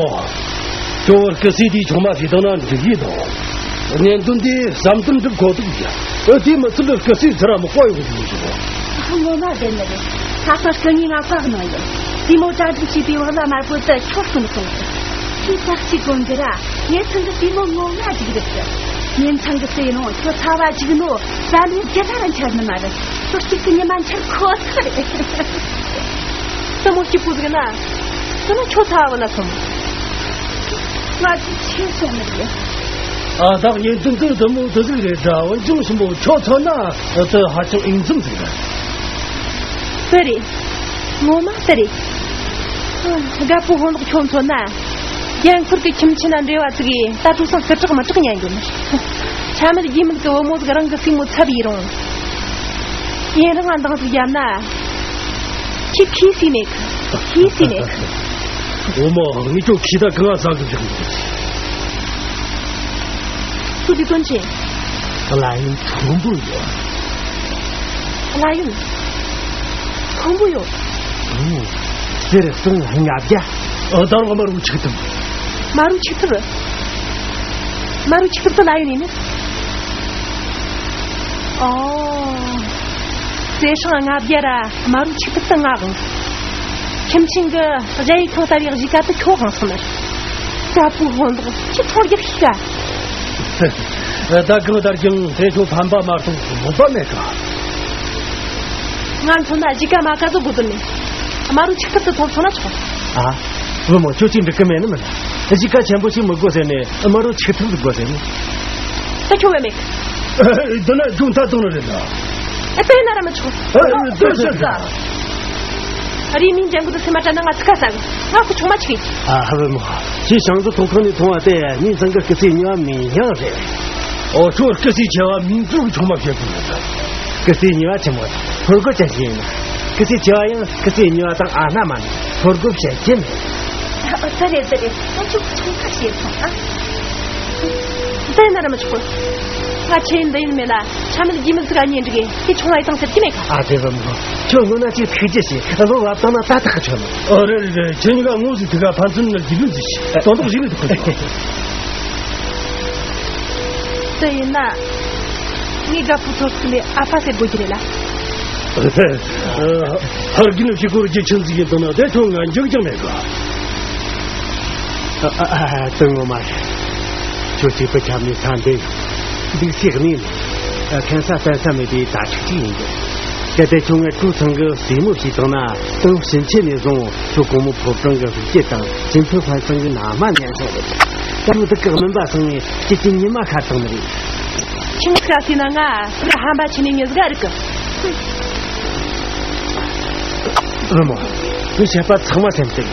ཁྱོད་སྐུ་སྲས་དེའི་ཆུང་མ་ཞིག་དང་ན་འགྲིག་ཡིན་དང་། གཉེན་དོན་དེ་བསམ་དོན་འགྲུབ་ཁོ་ཐུག་ཡ། ཨ། དེ་མི་ཚད་སྐུ་སྲས་ཟེར་ར་མི་དཔའ་ཡོད་ཟིག་ཡིན་ཟིག་ངོ་མ་བདེན་ནི་རེད། ཁ་སང་སྐུ་ངོས་ང་བཀའ་གནང་ཡོད། དེ་མོ་གྲ་སྒྲིག་བྱས་པའི་བར་ལ་དམར་པོ་དེ་ཁྱོད་གསུང་སོང་ཟིག་ཁྱོས་ཚགས་ཤིག་གོ་འགྱུར་ར། ངེད་ཚང་གི་སྲས་མོ་ངོ་མ་ཟིག་རེད་ཟེར། ཉིན་ཚང་གི་སྲས་ནོ་ཁྱོད་ཚ་བ་ཅིག་ནོ་བསམ་བློའི་རྒྱུ་ལ་ར་འཆར་ནི་མ་རེད། ཁྱོད་གཅིག་ཏུ་ཉི་མ་འཆར་ཁོ་ཐག་རེད། དེ་མོ་སྐྱིད་པོ་ཟིག་ན། དེ་ན་ཁྱོད་ཚ་བ་ལ་སོང་། ང་ཚོ་ཆེ་སོང་ནི་རེད། ཨ། ད་ངས་འདི་འདི་དེ་མོ་དེ་ཟིག་རེད་དྲ། འོན་ཀྱང་ཞིམ་པོ་ཁྱོད་མཚོན་ན་དེ་ཧ་ཅང་ཨིན་ཙམ་ཟིག་རེད། དེ་རེད། ངོ་མ་དེ་རེད། ཨ། རྒད་པོ་ཧོན་ལོག་ཁྱོད་མཚོན་ན། རྒྱལ་འཁོར་གྱི་ཁྱིམ་ཆེན་ན་འབྲེལ་བ་ཙིག་གིས་ད་གྲོས་ཚང་སྐུ་དྲག་མི་དྲག་ཉན་རྒྱུ་མ། ཆ་མེད་རྒྱུས་མེད་ཀྱི་བུ་མོ་ཟིག་རང་གི་སྲས་མོ་ཚབ་ཡིན་རུང་། ཡུན་རིང་ང་འདང་ཟིག་བརྒྱབ་ན། ཁྱེད་ཁྱིས་སྲིད་མེད་གི། ཁྱིས་སྲིད་མེད་གི། འོ་མ། ངས་ཁྱོད་ཁྱི་ད་གང་ང་ཟ་གི་བཞག་འདུག་ཁྱོད་དེ་དོན་ཆེ། ལ་ཡུན་མཐོན་པོ་ཡོད། ལ་ཡུན་མཐོན་པོ་ཡོད། ཨུ། གསེར་སྲང་ལྔ་བརྒྱ། ཨ། ད་རུང་དམར་པོའི་ཆིག་ཐུབ། དམར་པོའི་ཆིག་ཐུབ། དམར་པོའི་ཆིག་ཐུབ་དེ་ལ་ཡུན་ཡིན་ནི། ཨོ། གསེར་སྲང་ལྔ་བརྒྱ་ར་དམར་པོའི་ཆིག་ཐུབ་དེ་ང་དབང་། ཁྱིམ་ཆེན་གྱི་གཞལ་ཡས་ཁང་ལྟ་བུའི་གཞིས་ཀ་དེ་ཁྱོད་དབང་སོང་ནི། རྒད་པོ་ཧོན་ལོག་ཁྱོས་ཚོང་རྒྱག་ཤེས་ག། ད་གང་ལྟར་ཀྱང་དེ་ཁྱོད་ཕན་པ་མ་གཏོགས་བུ་མོ་མེད་ག། ང་མཚོན་ན་གཞིས་ཀ་མ་ཀ་ཟོ་དགོས་དོན་མེད། དམར་པོའི་ཆིག་ཐུབ་དེ་ཐོབ་སོང་ན་ཆོག། ཨ། བུ་མོ། ཁྱོད་ཅིག་འགྲིག་གི་མེད་ནི་མིན། གཞིས་ཀ་ཆེན་པོ་ཞིག་མི་དགོས་ཟེར་ནས་དམར་པོའི་ཆིག་ཐུབ་ཟིག་དགོས་ཟེར་ནས། ད་ཁྱོད་བས་མེད། ཨ། འདི་ན་ཁྱོད་མཐའ་གཏོང་ནི་རེད་ལ། ཨ། དེ་ན་ར་མི་ཆོག། ཨ། དེ་བཤད་ས། རེས་མིན་ཅན་གུ་དུ་སེམས་མ་དྲན་ན་ང་ཚིག་ཁ་ཟ་གི། ང་ཁོ་ཆུང་མ་ཆིག་གི། ཨ། བུ་མོ། ཁྱེད་ཞང་ཚོ་ཐོག་ཁང་ནས་མཐོང་བ་དེ་ཉིན་ཚང་གི་སྐུ་ཚེ་ཉི་བ་མིན་ཡང་རེད། ཨོ། ཁྱོད་སྐུ་ཚེ་ཆེ་བ་མིན་ཚུལ་གྱི་ཆུང་མ་བཤད་དགོས་མོད། སྐུ་ཚེ་ཉི་བ་ཆེན་མོ་ཕོ་རྒོད་ཅན་ཞིག་ཡིན། སྐུ་ཚེ་ཆེ་བ་ཡང་སྐུ་ཚེ་ཉི་བ་དང་ཨ་ན་མ་ནི་ཕོ་རྒོད་བཤད་ཀྱི་མེད། ཨ། དེ་རེད་དེ་རེད། ད་ཁྱོད་ཆུང་ཁ་བཤད་སོང་ཨ། དེ་ན་ར་མི་ཆོག་གི། ང་ཆེ་ཡིན་འདི་ཡིན་མེད་ལ། ཆ་མེད་རྒྱུས་མེད་ཟིག་ག་གཉེན་སྒྲིག་གི། ཁྱེད་ཆུང་བ་ཡི་དང་ཟེར་གྱི་མེད་ག། ཨ། དེ་བུ་མོ། ཁྱོད་སྔོན་ན་ཅིག་ཐུགས་རྗེ་ཆེ། བློ་བབ་བཏང་ན་ད་ཐག་ཆོད་མོད། ཨ། རེད་རེད་རེད། ཁྱེད་གཉིས་ཀ་ངོ་ཟིག་ཐུག་ག་ཕན་ཚུན་ནི་རྒྱུས་ལོན་ཟིག་བྱེད། དོན་དག་ཞིག་ལས་ཐུག་གི། དེ་ཡིན་ན། ངའི་རྒད་པོ་ཚོ་ཚུགས་ནས་ཨ་ཕ་ཟེར་དགོས་ཀྱི་རེད་ལ། ཨ། ཕར་རྒྱུན་ཕྱི་སྐོར་རྒྱུ་ཆེན་ཟིག་ཡིན་དང་ན་དེ་ཁྱོད་ང་འཇུག་ཀྱང་མེད་ག། ཨ། ཨ། ཨ། དོན་ངོ་མ་རེད། ཁྱོད་གཅིག་པུ་ཁྱབ་ནས་ས་འདི་འདུག་སའི་གནས་ནས་ཁན་ས་བཙན་ས་མེད་པའི་དྭ་ཕྲུག་ཅིག་ཡིན་གྱི། གལ་ཏེ་ཁྱོད་ངའི་གྲོས་ཚང་གི་སྲས་མོ་ཞིག་བཏང་ན། དེང་ཕྱིན་ཆད་ནས་བཟུང་ཁྱོད་གོང་མོ་ཕོ་བྲང་གི་རིགས་རྒྱུད་དང་སྤྱི་ཕན་ཕན་ཚུན་གྱི་མནའ་མ་ཉན་སོང་རེད། ད་ལོ་དུ་བཀག་མིན་པ་སོང་ངས་སྐྱིད་ཀྱི་ཉི་མ་ཤར་བཏང་ནི་རེད། ཁྱིམ་ཁ་ཟིན་ན་ང་ཁུར་ཧམ་པ་ཆེ་ནས་ཉོས་ག་རིག་གི། བུ་མོ། ངས་བཤད་པ་ཚང་མ་སེམས་གཏིང་།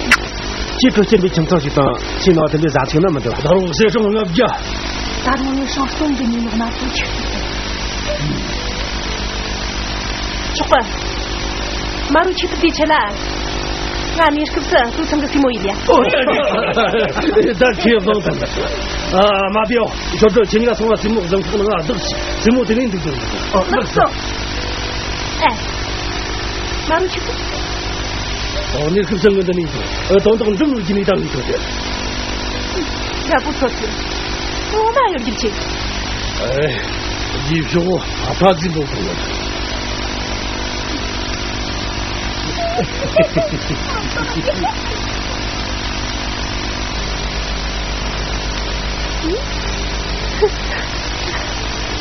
ཁྱེད་བྲོ་སྐྱེན་པའི་ཁྱིམ་ཚང་ཞིག་དང་ཁྱེད་ནང་དེ་འདྲའི་བཟའ་ཚིག་ན་མི་འདུག་ད་རུང་གསེར་སྲང་ལྔ་བརྒྱ། ད་རུང་ངས་སྲང་སྟོང་གི་ཉིན་ལོག་ན་ཚོད་ཆེ། ཆོག་པ། མ་རུ་ཆིག་ཐུབ་དེའི་ཆེད་ལ། ང་གནས་སྐབས་སུ་ལྷོ་ཚང་གི་སྲས་མོ་ཡིན་ཡ། ཨོ། ད་ཁྱེད་བཟང་ཐང་། ཨ། མ་བདེའོ། ཞོར་དུ་ཁྱེད་གཉིས་ཀ་སོང་བ་སྲས་མོ་བཟང་ཁོག་ནང་ང་བདག་ཞིག་སྲས་མོ་དེ་ནས་འདུག་འདུག་ཨོ། ལགས་སོ། ཨེ། མ་རུ་ཆིག་ཐུབ། ཨོ། གནས་སྐབས་སུ་ངོ་འདི་ནས་འདུག་ཨེ། དོན་དག་འགྲུབ་ནོར་གྱི་ནས་ད་ངེས་ཐུབ་དེ། རྒད་པོ་ཚོ་ཚོས་ངོ་མ་གཡོ་སྒྱུ་བྱེད། ཨེ། རྗེས་ཕྱོགས་ཨ་ཕ་རྫིག་པོ་གང་ཡོད།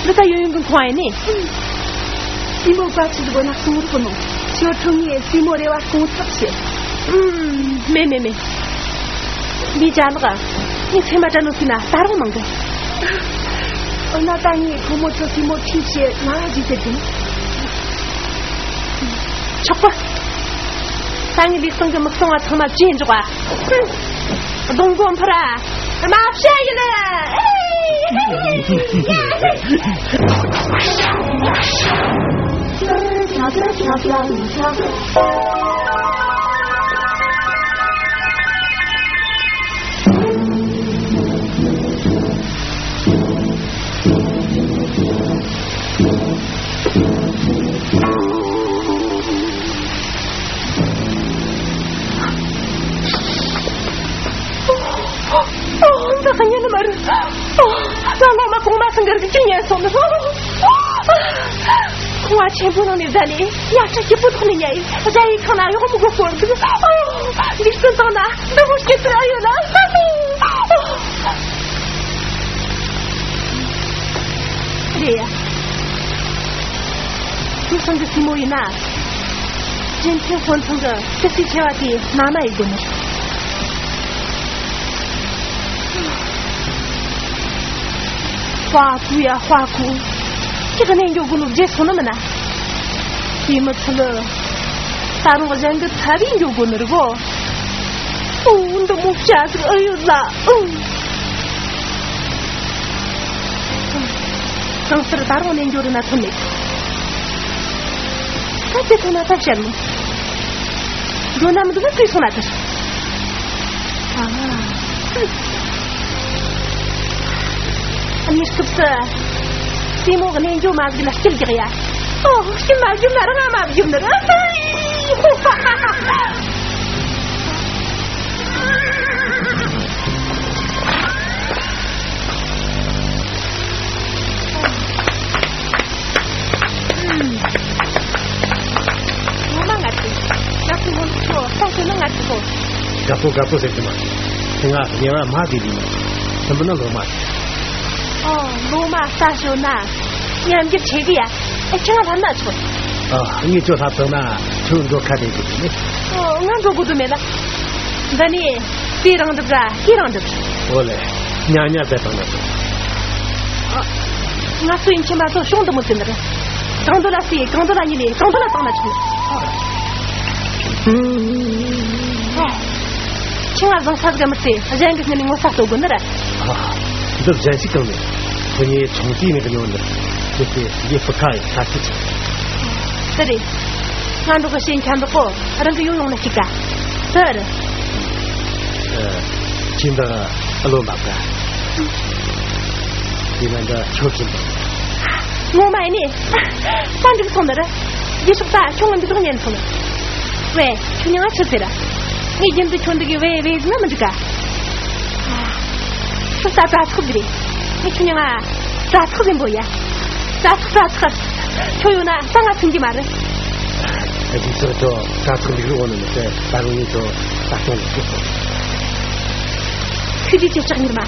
འདི་ད་ཡོང་ཡོང་གི་མཐོང་ཨེ་ནི། སྲིང་མོ་བཀའ་ཁྲིད་དགོས་ན་གསུང་རོགས་གནང་། ཞོ་ཁྲུང་ངས་སྲིང་མོ་རེ་བ་སྐོང་ཐབས་བྱེད། ཨུམ། མེད་མེད་མེད། འདི་ཅ་ལག་ངས་ཚེ་མ་དྲ་ནོ་སྲིད་ན་ད་རུང་མང་གི། འོ་ན་ད་ངས་ཁོ་མོ་ཚོ་སྲིང་མོ་ཁྲིད་བྱེད་ང་ར་ཇི་ཟེར་དུས། ཆོག་པ། ད་ངས་ལུས་སྟེང་གི་མིག་སྟོང་བ་ཚང་མ་བཅད་འཇོག་པ། གདོང་གོ་འཕུར་ར། དམའ་བྱ་ཡིན། ཨོ། འདི་ག་ཉན་ནི་མ་རེད། ཨོ། ང་ངོ་མ་གོང་མ་སང་གར་གཅིག་ཉན་སོང་ནི། ཁོང་བ་ཆེན་པོ་ནང་ནས་བཟའ་ནས་ཉག་ཕྲ་སྐྱིད་པོ་ཐོག་ནས་ཉལ་ཡིན། བཟའ་ཡི་ཁང་ན་གཡོག་མི་དགོས་པོ་འདུག་ཨོ། འཇིག་རྟེན་སྟེང་ན་འདི་མོ་སྐྱིད་ཚུལ་ཨ་ཡོད་ལ། རེད་ཡ། ཁྱེད་ཚང་གི་སྲིང་མོ་ཡིན་ན། ཅན་ཐེན་ཧོན་ཚང་གི་སྐུ་སྲིད་ཆེ་བ་དེའི་མ་མ་ཡི་དགོས་ནི། ཧྭ་ཀུ་ཡ་ཧྭ་ཀུ། ཁྱེད་ཀྱི་གནས་འགྱོ་དགོས་ནོ་བརྗེད་སོང་ནི་མིན་ན། དེ་མི་ཚུལ། ད་རུང་གཞན་གྱི་ཚ་བའི་འགྱོ་དགོས་ནི་རེད་གོ། ཨོ། འདི་མོ་བྱ་ཟིག་ཨེ་ཡོད་ལ། ཨོ། གང་ལྟར་ད་རུང་གནས་འགྱོ་རུ་ན་ཐོན་མེད། ད་ཅི་ཐོན་ན་ད་བཤད་མོ། འགྲོ་ན་མི་འདུག་ན་བྲོས་སོང་ན་དེར། ཨ། ཨ་ནི་སྐབས་སུ། སྲིང་མོ་གི་གནས་འགྱོ་མ་བརྒྱུད་ལ་སྐྱིད་རྒྱག་ཡ། ཨོ། སྐྱིད་མ་བརྒྱུད་ན་རང་ང་མ་བརྒྱུད་ནི་རེད། ངོ་མ་ང་ཚོས་ང་ཚོའི་སྔོན་འགྲོ་ལྟ་ཞོག་ན་ང་ཚོ་གོ། དགའ་པོ་དགའ་པོ་ཟེར་གི་མ། ང་ཉེ་བར་མ་བསྡད་ལི་མ། སྲིན་པོ་ན་ལོ་མ། ཨོ། ལོ་མ་ལྟ་ཞོག་ན་ཉམས་འགྱུར་ཆེ་གི་ཡ། ཨེ། ཁྱེད་ང་ལྷབ་ན་ཆོག་ཨ། ངས་ཁྱོད་ལྷབ་ཐུབ་ན་ཁྱོད་འགྲོ་ཁ་བདེ་གི་དེ་ནི། ཨོ། ང་འགྲོ་དགོས་དོན་མེད་ལ། འདི་ནི་དེ་རང་འགྲུབ་ར་ཁྱེད་རང་འགྲུབ། ཨོ་ལེ། ཉག་ཉག་བསྡད་བཏང་ན་ཆོག་ཨ། ང་སུ་ཡིན་ཁྱེད་མ་གཏོགས་གཞུང་འདི་མོ་ཟིན་ནི་རེད། གང་འདོད་ལ་སི་གང་འདོད་ལ་ཉིད་ལས་གང་འདོད་ལ་བཏང་ན་ཆོག་ཨ། ཁྱེད་ང་བཟང་ས་ཟིག་མི་ཚེ་གཞན་གྱི་སྔུན་ནས་ངོ་ཚ་གཏོང་དགོས་ནི་རེད། ཨ། འདི་གཞན་ཞིག་གང་ནས་ཁོ་གཉིས་ཚོང་རྩིས་ནས་གི་ཉོ་ནི། དེ་ཚེ་ཡེ་ཕུ་ཁ་ཡི་ཁ་ཤས་ཆེ། དེ་རེད། ང་འགྲོ་གི་ཤེས་འཁྱམ་འདུག་གོ། རང་གི་ཡོང་ཡོང་ན་ཞིག་ག་དེ་རེད། ཨ། ཁྱིམ་བདག་ཨ་ལོ་འབབ་ག་དེ་ན་འདྲ་ཁྱོད་ཁྱིམ་བདག་ངོ་མ་ཡིན་ནི། ད་འགྲིག་སོང་ནི་རེད། རྗེས་ཕྱོགས་ད་ཁྱོད་ང་འདི་དག་ཉན་སོང་ནི། ཝེ། ཁྱོད་ཉང་ང་ཆི་ཟེར་ར། ངས་རྒྱུན་དུ་ཁྱོད་འདི་གི་ཝེ་ཝེ་ཟེར་ན་མི་འགྲིག་ག་ཁྱོད་ད་དྲ་ཚོགས་འདི་རེད། ངས་ཁྱོད་ཉང་ང་དྲ་ཚོགས་ཟིན་པོ་ཡ། དྲ་ཚོགས་དྲ་ཚོགས། ཁྱོད་ཡོད་ན་ད་ང་ཚིམ་གྱི་མ་རེད། ཨ་ཅེ་ཚོ་ཁྱོད་དྲ་ཚོགས་འདི་རུ་འོང་ནི་མི་ཚེ་ད་རུང་ངས་ཁྱོད་ད་སྟོང་ལ་ཁྱོད་སོང་། ཁྱོད་ཀྱིས་ཅི་ཆགས་ཉིར་མ། ཨ།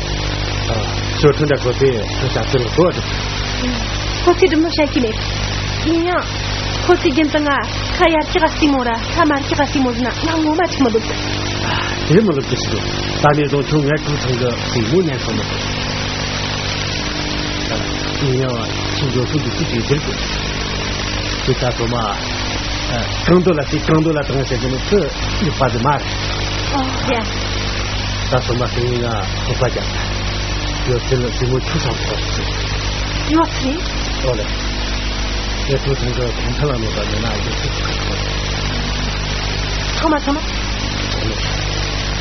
ཞོ་ཁྲུན་འདྲ་ཁོ་ཚོས་ཁྱོད་ཞབས་ཕྱི་ལ་གོ་བ་སྒྲུབ། ཁོ་ཚོས་སྒྲུབ་ནོ་བཤད་ཀྱི་མེད། ཡིན་ཡང་། ཁོ་ཚོས་རྒྱུན་དུ་ང་ཁ་ཡར་ཀྱག་སྲིང་མོ་ར་ཁ་མར་ཀྱག་སྲིང་མོ་ཟེར་ན་ང་ངོ་མ་ཆི་མི་འདུག་ཨ། དེ་མི་ལོབས་ཀྱི་ཞིག་འདུག་ད་ནས་བཟུང་ཁྱོད་ངའི་ཁྲུ་ཚང་གི་སྲིང་མོ་ཉན་ཐུབ་མི་ཐུབ། ཡིན་ཡང་ཁྱོད་འགྲོ་སོང་གི་སྲིད་ཅིག་ཟེར་དགོས། དེ་ད་སོ་མ། ཨ། གང་འདོད་ལ་སྲིད་གང་འདོད་ལ་བཏང་ཟེར་གྱི་ནི་ཁྱོད་ཡོད་པ་དེ་མ་རེད། ཨོ་ཡ། ད་སོ་མ་སྲིད་ངས་ང་ཁོག་པ་རྒྱབ། ཡོད་ཚད་ལ་སྲིང་མོ་ཁྱོད་སང་ཐོག་ཟེར། ཡོད་ཚད། ཨོ་ལེ། ངས་ཁྲུ་ཚང་གི་གོང་ཐལ་ལ་གནོད་པ་མེད་ན་ཡོད་ཚད་ཁོ་ཁ་ཐོག་ཐོག་མ་ཚང་མ།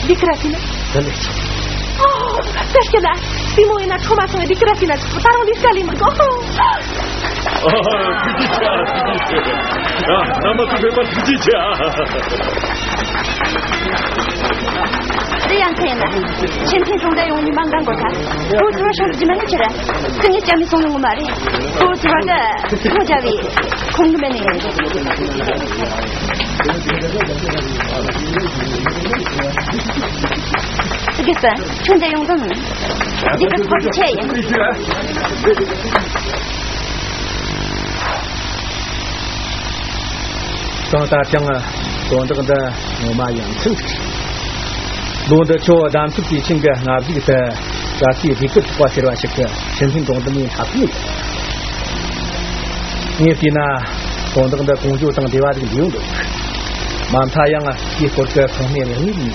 འདི་ཀ་ར་ཤི་ན། དེ་ལས་ཆོག་ཨོ། ད་སྐྱིད་ལ། སྲིང་མོ་ཡིན་ན་ཁྲོ་མ་སོང་བའི་འདི་ཀ་ར་ཤི་ན་ཆོག་ད་རུང་འདི་ཀ་ལས་མི་དགོས། ཨ། ཐུགས་རྗེ་ཆེ། ཐུགས་རྗེ་ཆེ། ཨ། རྣམ་པ་ཚོ་ཕེབས་པར་ཐུགས་རྗེ་ཆེ། ཨ། དེ་ཡང་ཁ་ཡིན་ན། ཆེན་ཆེན་སོང་ད་ཡོང་ནི་མང་གང་གོ་ཐལ། ཁོ་ཚོ་བ་ཤོང་རྒྱུ་མ་ནི་ཆེ་ར། ཁོ་གཉིས་ཅང་མི་སོང་ཡོང་གི་མ་རེད། ཁོ་ཚོ་བ་ད་ཁོ་རྒྱ་བའི་ཁོང་གི་མེད་ནི་ཡིན། དགེ་རྩ། ཁྱོད་འདི་ཡོང་དོན་མིན། འདི་གི་ཚོགས་ཀྱི་ཆེད་ཡིན། གང་ལྟར་ཀྱང་དོན་དག་འདི་ངོ་མ་ཡ་མཚན་ཟིག་རེད། ལོ་འདི་ཆོ་གདམ་ཚུགས་དུས་ཆེན་གྱི་སྔ་གཞུག་ཏུ་བཀྲ་ཤིས་སྡེ་དགུ་ཚོགས་པ་ཟེར་བ་ཞིག་གི་ཆེད་མཐུན་དྲུང་འདེམས་ཡིན་འཁྲབ་སྟོན་ཡོད། ངས་བལྟས་ན་དོན་དག་འདི་གོང་ཞུ་དང་འབྲེལ་བ་ཟིག་འདུག་འདུག་མ་མཐའ་ཡང་དེའི་སྐོར་གྱི་ཚང་མས་རེ་ངེས་ཡིན་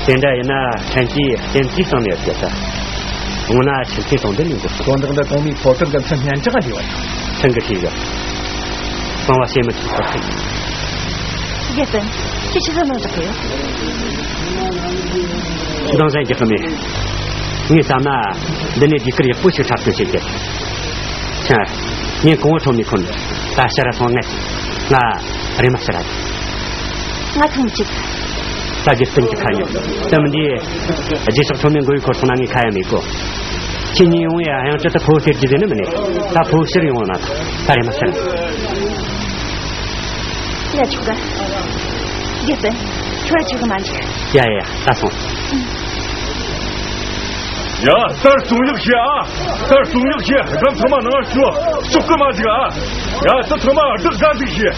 ཟེར། དེ་འདྲ་ཡིན་ན་ཕྲན་གྱིས་ཏན་ཏིག་བཏང་ནས་ཡོད་ཀྱི་ད། འོ་ན་ཆེད་མཐུན་དྲུང་འདེམས་ཡིན་དགོས། དོན་དག་འདི་གོང་མའི་ཕོ་བྲང་གི་མཚན་སྙན་གྲགས་འདྲ་བ་དང་། མཚན་གྱི་ཁྱེད་ཡོད། གསང་བ་བཤད་མི་ཐུབ་པ་ཁག་ཡིན། དགེ་སྤུན། ཁྱེད་ཆི་ཟིག་གནང་བཞག་གི་ཡོད། འདང་ཟན་རྒྱག་གི་མེད། ངས་བསམ་ན་འདི་ནས་ཟློས་གར་ཡག་པོ་ཞིག་འཁྲབ་སྟོན་བྱེད་རྒྱུ། ཁྱེད། ངས་གོང་བུ་ཁྲོམ་ནས་ཁོ་ན་ད་ཕྱིར་སོང་ངས་ང་རེམ་མ་ཕྱིར་ར། ང་ཐུང་གཅིག་ད་རྒྱུ་སྟེང་གི་ཁ་ཡོད། དེ་མིན་འདི་རྗེས་ཕྱོགས་ཁྲོམ་ནས་མགོ་ཡུ་འཁོར་སོང་ན་ངས་ཁ་ཡ་མེད་གོ། ཁྱེད་གཉིས་ཡོང་ཡ་ཡང་ཅི་ད་ཕོ་ཟེར་རྒྱུ་ཟེར་ནི་མིན་ནས། ད་ཕོ་ཕྱིར་ཡོང་ན་ད་རེམ་མ་ཕྱིར། ཡ་ཆོག་ག་དགེ་སྤུན། ཁྱོད་ཆོག་གི་མ་འཇིག་ཡ་ཡ་ཡ། ད་སོང་། ཡ། ད་རྩོམ་ཡག་བྱེད་ཨ། ད་རྩོམ་ཡག་བྱེད། སྒམ་ཚང་མ་ནང་ཤོག་ཤོག་གི་མ་འཇིག་ཨ། ཡ། ད་ཚང་མ་བདག་དགའ་ཟིག་བྱེད།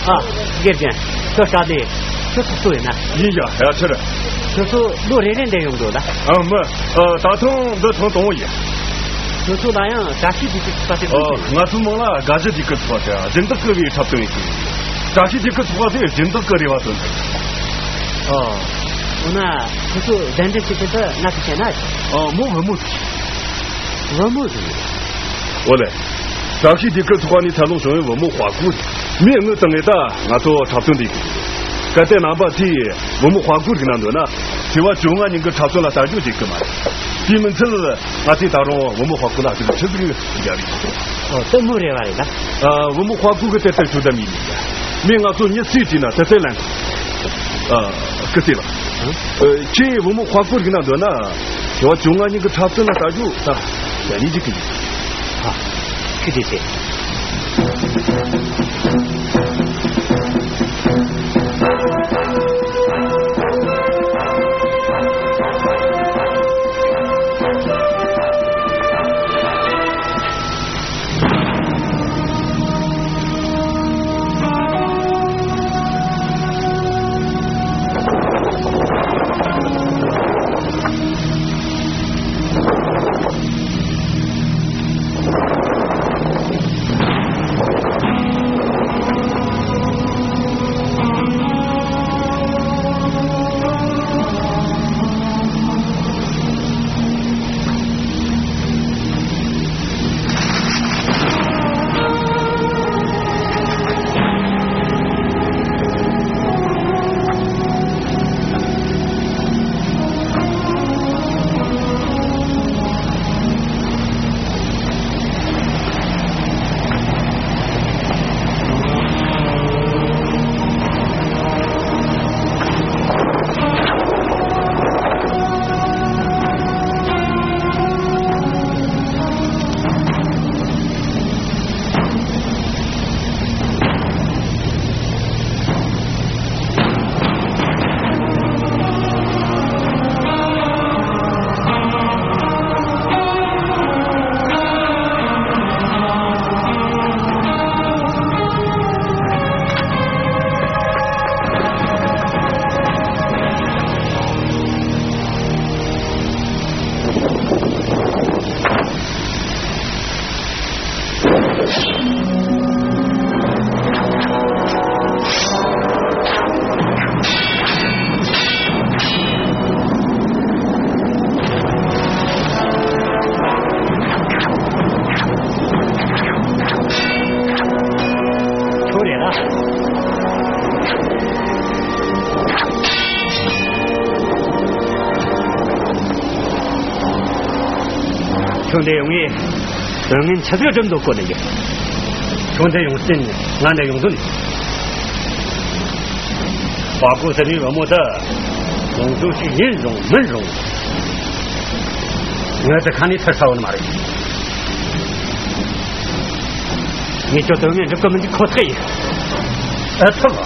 ཨ། དགེ་རྒན། ཁྱོད་སྐྲག་དེ། ཁྱོད་ཚོ་སུ་ཡིན་ན། ཡིན་ཡ། ཡ་ཕྱིར། ཁྱོད་ཚོ་ལོ་རེ་རེ་འདྲ་ཡོང་འདུག་ལ། ཨ་མི། ཨ། ད་ཐེངས་འདི་ཐེངས་དང་པོ་ཡིན། ཁྱོད་ཚོ་ལ་ཡང་བཀྲ་ཤིས་བདེ་སྐྱིད་ཚོགས་པ་དེ། ཨོ། ང་ཚོ་མིང་ལ་དགའ་བཞི་བདེ་སྐྱིད་ཚོགས་པ་ཟེར། སྦྱིན་བདག་གི་བའི་འཁྲབ་སྟོན་ཡིན། བཀྲ་ཤིས་བདེ་སྐྱིད་ཚོགས་པ་དེ་སྦྱིན་བདག་གི་རེ་བ་དོན་དུ། ཨོ། འོ་ན་ཁྱོད་ཚོ་གདན་འདྲེན་བྱེད་མཁན་དེ་ང་ཚོ་བྱས་ན། ཨོ། མོ་བུ་མོ་ཟིག་བུ་མོ་ཟིག་འོ་ལེ། བཀྲ་ཤིས་བདེ་སྐྱིད་ཚོགས་པ་ནས་འཚར་ལོངས་བྱུང་བའི་བུ་མོ་དཔའ་རྒོད་རེད། མོས་དངུལ་བཏང་ངེས་ད་ང་ཚོ་འཁྲབ་སྟོན་འདི་གི། གལ་ཏེ་རྣམ་པ་ཚོས་བུ་མོ་དཔའ་རྒོད་རིག་ན་འདོད་ན། ཚེས་པ་བཅོ་ལྔ་ཉིན་གྱི་འཁྲབ་སྟོན་ལ་ལྟ་རྒྱུ་བྱེད་ཀྱི་མ་རེད། དེ་མིན་ཚད། ང་ཚོས་ད་རུང་བུ་མོ་དཔའ་རྒོད་ལ་ཅིག་ཆུ་ཟིག་རྒྱབ་རེད། ཨོ། དེ་མོ་རེ་བ་རེད་ད། ཨ། བུ་མོ་དཔའ་རྒོད་གི་དེ་ལྟར་ཞུ་དམ་ཡིན། མོས་ང་ཚོ་མྱི་སུས་དྲིས་ན་དེ་ལྟར་ལན། ཨ། སྐུ་སྲས་ལགས། ཨ། ཁྱེད་བུ་མོ་དཔའ་རྒོད་རིག་ན་འདོད་ན། ཚེས་པ་བཅོ་ལྔ་ཉིན་གྱི་འཁྲབ་སྟོན་ལ་ལྟ་རྒྱུ་ད་ཡ་ལི་ཅིག་གི་ཡིན། ཨ། ཁྱེད་དེ་ཟེར། ཁྱོད་རེད་ལ། ཁྱོད་འདི་ཡོང་ངས། དོན་ངན་ཆི་ཟིག་སྒྲུབ་འདུག་གོ་ནི་ཡིན། ཁྱོད་འདྲ་ཡོང་རྐྱེན་ང་འདྲ་ཡོང་དོན། དཔའ་རྒོད་ཟེར་བའི་བུ་མོ་དེ་ལོངས་སྤྱོད་ཅིག་ཡིན་རུང་མིན་རུང་། ངས་དེ་ཁ་ནས་ཐར་ས་བོ་ནི་མ་རེད། ངས་ཁྱོད་དོན་དངོས་འགྲུབ་གི་མི་འཇུག་ཁོ་ཐག་ཡིན། ཨ་ཐུབ།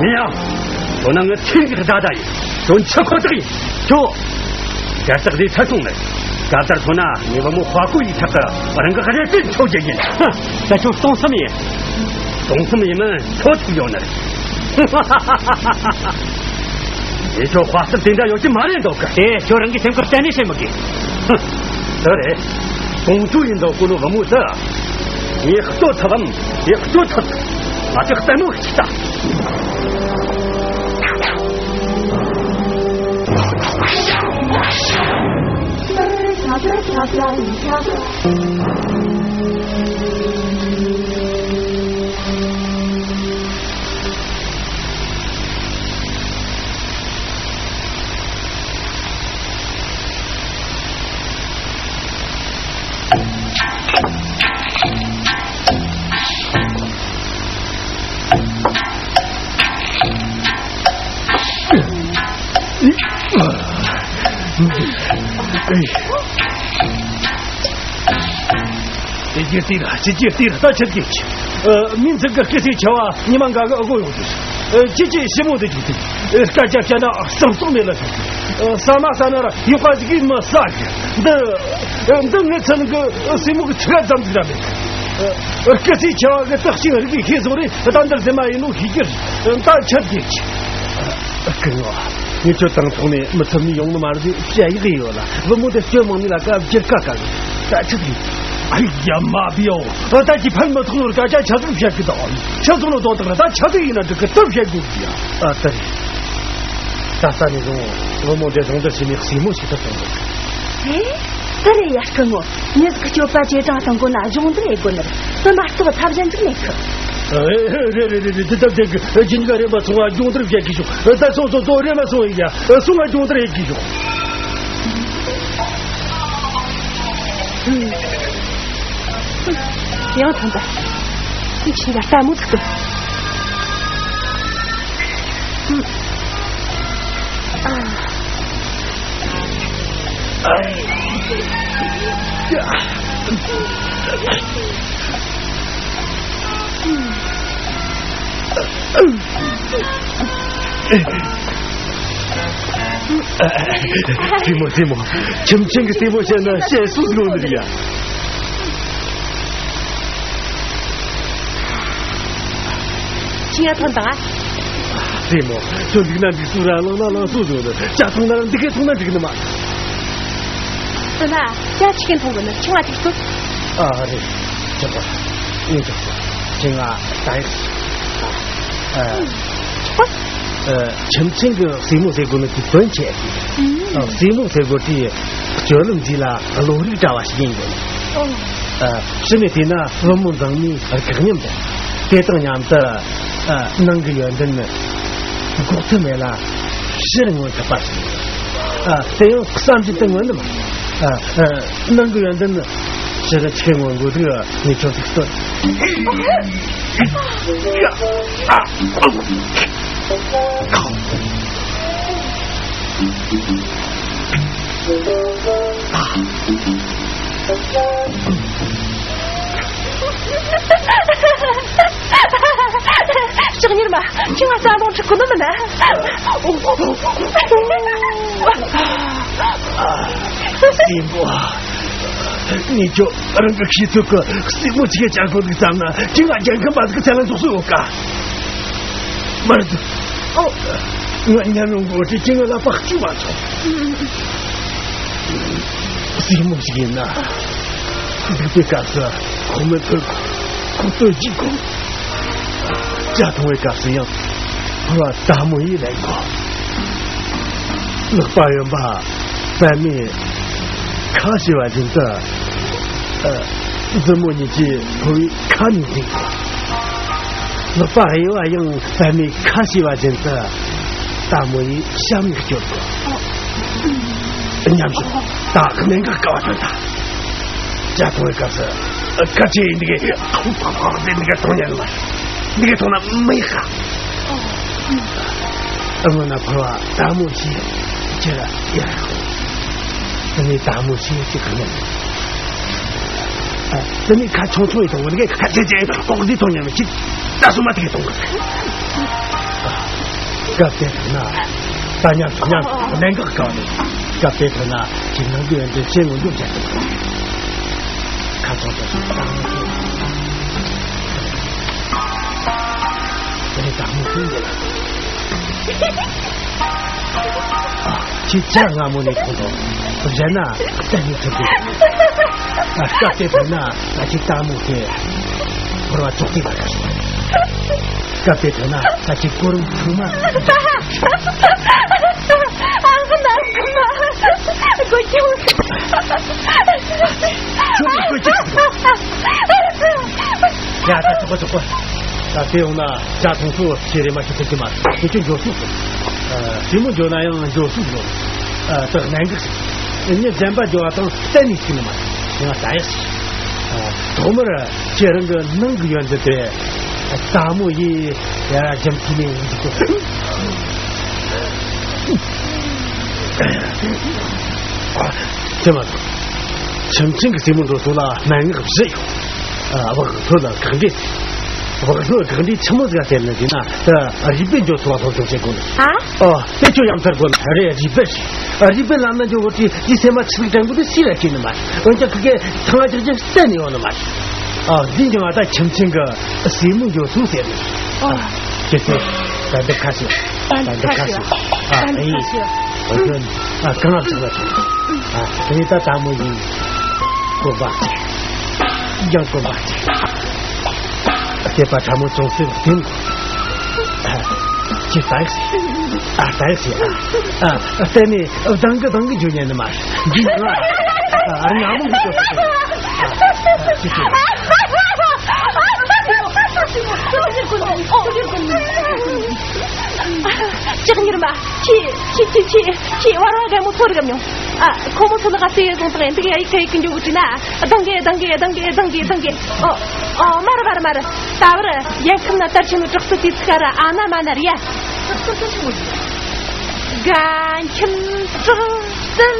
ཡིན་ཡང་། ཁྱོད་ན་ངའི་ཚེ་འདི་གི་ཟླ་ཟླ་ཡིན། ཁྱོད་འཆི་ཁོ་ཐག་ཡིན། ཁྱོད། གར་སྟེགས་ལས་ཚར་སོང་ནས། གར་ལྟར་ཐོན་ན་ངས་བུ་མོ་དཔའ་རྒོད་ཡི་ཕྲག་གི་རང་གི་རེ་ལྟོས་འཆོར་རྒྱུ་ཡིན། ཧ། ད་ཁྱོད་སྟོང་བསམ་ཡིན། སྟོང་བསམ་ཡིན་མིན་ཁྱོད་ཐུག་ཡོང་ནི་རེད། ངས་ཁྱོད་དཔའ་རྩལ་དེ་འདྲ་ཡོད་ཀྱི་མ་རེད་འདོད་གི། དེ་ཁྱོད་རང་གི་སེམས་ཁུར་གཏན་ནས་བྱེད་མི་དགོས། ཧ། དེ་རེད། ཀོང་ཇོ་ཡིན་འདོད་གོ་ནོ་བུ་མོ་དེ། ངས་ལྟོས་ཐུབ་བམ། ངས་ལྟོས་ཐུབ། ང་ཚོས་ལྟད་མོ་ཞིག་ལྟ། དེ་རྗེས་དེ་ར་ཕྱི་རྗེས་དེ་ར་ད་ཆི་རྒྱས་ཆི། ཨ། མིང་ཚིག་གི་སྐད་ཚིག་ཆེ་བ་ཉི་མ་འགའ་གི་ཨ་གོ་ཡོང་དུས། ཨ། ཅི་ཅི་ཞི་མོ་དེ་རྒྱུག་དུས། ཨ། སྐད་ཆ་བཤད་ན་གསང་གསང་མེད་ལ་ཤོག་ཨ། ས་མ་ས་ན་ར་ཡུག་པ་ཟིག་གིས་མི་ཟ་གི། འདི། ཨ། འདི་ངའི་ཚང་གི་སྲས་མོ་གི་ཆི་ག་ཙམ་ཟིག་ར་མེད། ཨ། སྐད་ཚིག་ཆེ་བ་གི་རྟགས་ཤིག་རིག་གི་ཤེས་སོང་རེད། ད་འདིར་ཟེ་མ་ཡིན་ནོ་ཤེས་ཀྱི་རེད། ད་ཆི་རྒྱས་ཆི། སྐུ་ངོ། ངས་ཁྱོད་དང་ཐོག་ནས་མི་ཚབ་ནས་ཡོང་ནི་མ་རེད། བཤད་ཡག་ཡོད་ལ། བུ་མོ་དེ་སྐྱོན་མང་ནི་ལ་སྐབས་བསྒྱུར་ཁ་ག་གི། ད་ཆི་ཟིག་ཨ་ཡ་མ་བིའོ། ད་ཀྱི་ཕན་མི་ཐོགས་ནོར་སྐད་ཆ་ཆ་ཚང་བཤད་གི་ད། ཆ་ཚང་ནོ་དོན་དག་ལ་ད་ཆ་ཚང་ཡིན་ན་འགྲིག་གི་སྟབས་བཤད་དགོས་གི་ཡ། ཨ། ད་རེད། ད་ས་ནས་བཟུང་བུ་མོ་འདྲེ་བཟུང་འདྲ་བྱས་ནས་སྲས་མོ་ཞིག་ཏུ་གཏོང་དགོས། ཨེ། ད་རེད་ཡ་སྐུ་ངོ། མྱི་ཟིག་གི་སྤྱོད་པ་ཇེ་དྲང་གཏོང་དགོས་ན་སྦྱོང་བརྡར་ཡེད་དགོས་ནི་རེད། དེ་མ་གཏོགས་ཐབས་གཞན་ཟིག་མེད་གི། ཨེ། རེད་རེད་རེད་རེད། དེ་ལྟར་བསྡད་གི། ཁྱེད་གཉིས་ཀ་རེམ་མ་སོང་ང་སྦྱོང་བརྡར་བྱེད་གི་ཤོག་ད་སོང་སོང་སོང་། རེམ་མ་སོང་ཡིན་ཡ། སོང་ང་སྦྱོང་བརྡར་ཡེད་གི་ཤོག་ཡང་ཐོན་པ། ཁྱེད་ཀྱི་ལྟད་མོ་ཚིག་གི། ཨ། སྲས་མོ། སྲས་མོ། ཁྱིམ་ཆེན་གྱི་སྲས་མོ་བྱས་ན་བཤད་སུ་ཟིག་ཡོང་ནི་རེད་ཡ། ཁྱི་ཡ་ཐོན་དང་ཨ། སྲས་མོ། ཁྱོད་འདུག་ན་འདུག་སུ་ར། ལངས་ན་ལངས་སུ་ཟིག་ཡོང་ནི། ཇ་འཐུང་ན་ར་འདི་གས་འཐུང་ན་འགྲིག་ནི་མ། དེ་ན་ཇ་ཆི་གིན་འཐུང་དགོས་ནི། ཁྱི་ང་ཐུག་སུ། ཨ་རེད། ཁྱེད་པ། ངས་ཐུག་སུ། ཁྱི་ང་ད་ཡིག་སུ། ཨ། ཨ། ཁྱེད་པ། ཨ། ཁྱིམ་ཆེན་གྱི་སྲས་མོ་ཟེར་དགོས་ནི་དེ་དོན་ཆེ་ཨ། ཨ། སྲས་མོ་ཟེར་དགོས་དེ་སྤྱོད་ལམ་འདི་ལ་བློ་རིག་བཀྲ་བ་ཞིག་ཡིན་དགོས། ཨོ། ཨ། ཕྱི་ནས་བལྟས་ན་བུ་མོ་མཛངས་མའི་བཀག་ཉམས་དང་། དེ་དང་མཉམ་དུ། ཨ། ནང་གི་ཡོན་ཏན་ནི་འགོག་ཐབས་མེད་ལ་ཕྱིར་མངོན་ཐུབ་པ་ཞིག་ཡིན། ཨ། དེ་ཡང་བསམ་གྱིས་དེ་མངོན་ནི་མ། ཨ། ཨ། ནང་གི་ཡོན་ཏན་ནི་ཕྱིར་ཆེ་མངོན་དགོས་དུས་ངས་ཁྱོད་ཅིག་སྟོན། ལྕགས་མྱུར་མ། ཁྱོད་ང་རྩ་རླུང་འཁྲུག་གོ་ནི་མིན་ན། སྲས་མོ། ངས་ཁྱོད་རང་གི་ཤེས་ཚོད་ཀྱི་སྲས་མོ་ཅིག་གི་བྱ་དགོས་འདུག་བསམ་ན། ཁྱོད་ང་རྒྱལ་ཁམས་པ་ཟིག་གི་ཚད་ལ་འཇོག་སྲོལ་ཡོད་ཀ། མར་འདུག་ཨོ། ང་ཉམས་མྱོང་གི་འོག་ཏུ་ཁྱེད་ང་ལ་བག་ཆུ་མ་ཚོམ། སྲས་མོ་ཞིག་ཡིན་ན། སྡིག་པའི་སྐབས་སུ་ཁོང་མི་ཐོས་གོ། ཁོང་ལྟོས་ཀྱིས་གོ། ཇ་འཐུང་བའི་སྐབས་སུ་ཡང་ཕོར་བ་དལ་མོ་ཡིས་ལེན་དགོས། ལག་པ་གཡོན་པ་པདྨའི་ཁ་ཕྱེ་བ་བཞིན་དུ། ཨ། མཛུབ་མོ་གཉིས་ཀྱིས་ཕོར་བའི་ཁ་ནས་འཛིན་དགོས། ལག་པ་གཡས་པ་ཡང་པདྨའི་ཁ་ཕྱེ་བ་བཞིན་དུ་དལ་མོ་ཡིས་གཤམ་ནས་སྐྱོར་དགོས། ཉམས་ཞིག་ད་གནད་འགག་དཀའ་བ་ཐོན་ད། ཇ་འཐུང་བའི་སྐབས་སུ་སྐད་ཆ་ཡིན་འདི་གའི་ཁོག་ཁོག་ཁོག་ཟེར་འདི་གའི་གཏོང་ཉན་མ། འདི་གའི་གཏོང་ན་མི་ཡག་ག་ཨ་མ་ན་ཕོར་བ་དལ་མོ་ཞིག་ཁྱེར་ཡ། དེ་ནས་དལ་མོ་ཞིག་ཅིག་ག་ནས། ཨ། དེ་ནས་ཁ་ཆུང་ཆུང་ཡིས་གཏོང་བ་འདི་གའི་ཁ་ཆེ་ཆེ་ཁོག་འདི་གཏོང་ཉན་མ་ཅིག་ད་སོ་མ་དེ་གའི་གཏོང་གི་སྐབས་དེ་ཐོན་ན། ད་ཉམས་སུ་ཉམས་སུ་གནད་འགག་དཀའ་བ་རེད། སྐབས་དེ་ཐོན་ན་ཁྱེད་ནང་དུ་ཡོན་ཏན་ཆེ་ངོ་འཛུགས་བྱ་ཐུབ། ཁ་ཚོན་པ་ཞིག་བཏང་ནས། དེ་ནས་དལ་མོ་ཀུན་འདི་ལ། ཁྱེད་ཇ་སྔ་མོ་ནས་འཐུང་དང་། བཞེས་ན་གཏན་ནས་ཐུབ་དགོས། སྐབས་དེ་ཐོན་ན་ད་ཁྱེད་དལ་མོ་དེ་ཕོར་བ་བཙོག་པའི་བར་ག་སོང་། སྐབས་དེ་ཐོན་ན་ད་ཁྱེད་གོ་རིམ་ཚང་མ། ཨ་ཁུ་ན་ཁུ་ན་དགོད་ཀྱི། ཁྱོད་ཀྱིས་དགོད་ཀྱི། ཡ་ད་ཆོག་གོ་ཆོག་གོ། ད་དེ་ཡོང་ན་ཇ་འཐུང་ཚོ་ཁྱེད་རེ་མ་ཁྱེད་ཐུབ་ཀྱི་མ་རེད། ཁྱེད་ཀྱི་འགྱོ་ཤུགས་སོང་། ཨ། སྲས་མོ་འགྱོ་ན་ཡང་འགྱོ་ཤུགས་སོང་། ཨ། ད་གནད་འགག་ཞིག་ངས་གཞན་པ་འགྱོ་བ་དང་གཏན་ནས་ཤེས་ནི་མ་རེད། ང་ད་ཡག་ཞིག་ཨ། ཐོག་མར་ཁྱེད་རང་གི་ནང་གི་ཡོན་ཏན་དེ་དལ་མོ་ཡིས་ཡར་རྒྱུན་མཐུད་ནས་འཇིག་གོ། ཨ། དེ་མ་གཏོགས། ཁྱིམ་ཆེན་གྱི་སྲས་མོ་འགྲོ་སོང་ལ་མན་ངག་བཞི་ཡོད། ཨ། བག་ལྷོད་ལ་བཀག་འདྲེ། བག་ལྷོད་བཀག་འདྲེ་ཆི་མོ་ཟིག་ཟེར་ན་ཟེར་ན། ད་རུས་སྦལ་འགྱོ་ཚུལ་བ་སློབ་སྦྱོང་བྱེད་དགོས་ནི། ཨ། ཨོ། དེ་ཁྱོད་ཡང་ཚར་དགོས་ནི་རེད། རུས་སྦལ་རེད། རུས་སྦལ་ལམ་ན་འགྱོ་བོ་དེ་དེའི་སེམས་མ་ཆི་ཟིག་དྲན་དགོས་དེ་སུས་ར་ཤེས་ནི་མ་རེད། འོན་ཀྱང་ཁི་གེ་ཐང་ལ་ཅིག་ཅིག་བསད་ནི་ཡོང་ནི་མ་རེད། ཨ། འདི་འགྱོ་ང་ད་ཁྱིམ་ཆེན་གྱི་སྲས་མོ་འགྱོ་སོང་ཟེར་ནི། ཨ། ཁྱེད་ཚོས་ད་འདི་ཁ་ཤས། ད་འདི་ཁ་ཤས། ཨ། ད་འདི་ཁ་ཤས། ཨ། གང་ལ་ཆགས་ལ་ཆགས། ཨ། དེ་ད་དལ་མོ་ཡིན། གོམ་པ། ཡང་གོམ་པ། སྐྱེས་པ་ཕྲ་མོ་ཅུང་ཟད་བསྟིམ། ཨ། ཁྱེད་ད་ཡག་ཟེར། ཨ། ད་ཡག་ཟེར། ཨ། ཨ། བསྟན་ནས་སྡང་གི་སྡང་གི་འཇུ་ཉན་ནི་མ་རེད། འདི་ང་། ཨ། ང་མོ་གི་ཅོག་ཟེར། ཨ། ཅི་ཅི། ལྕགས་མྱུར་མ། ཁྱེད་ཁྱེད་ཁྱེད་ཁྱེད་ཁྱེད་བར་བ་རྒན་མོ་ཚོ་རིག་མྱོང་། ཨ། ཁོ་མོ་ཚོ་ལ་ག་ཚོད་ཡོད་སོང་དང་འདི་ག་ཡིག་ག་ཡིག་གི་འཇོག་གི་ན། སྡང་གི་སྡང་གི་སྡང་གི་སྡང་གི་སྡང་གི། ཨོ། ཨོ། མར་མར་མར། ད་བར་རྒྱལ་ཁམས་ན་དར་ཆེན་ནོ་དྲག་རྩལ་དེ་ཚིག་ར་ཨ་ན་མ་ན་རེད་ཡ། དྲག་རྩལ་དེ་ཆི་མོ་ཡིན། རྒན་ཁྱིམ་དྲག་རྩལ།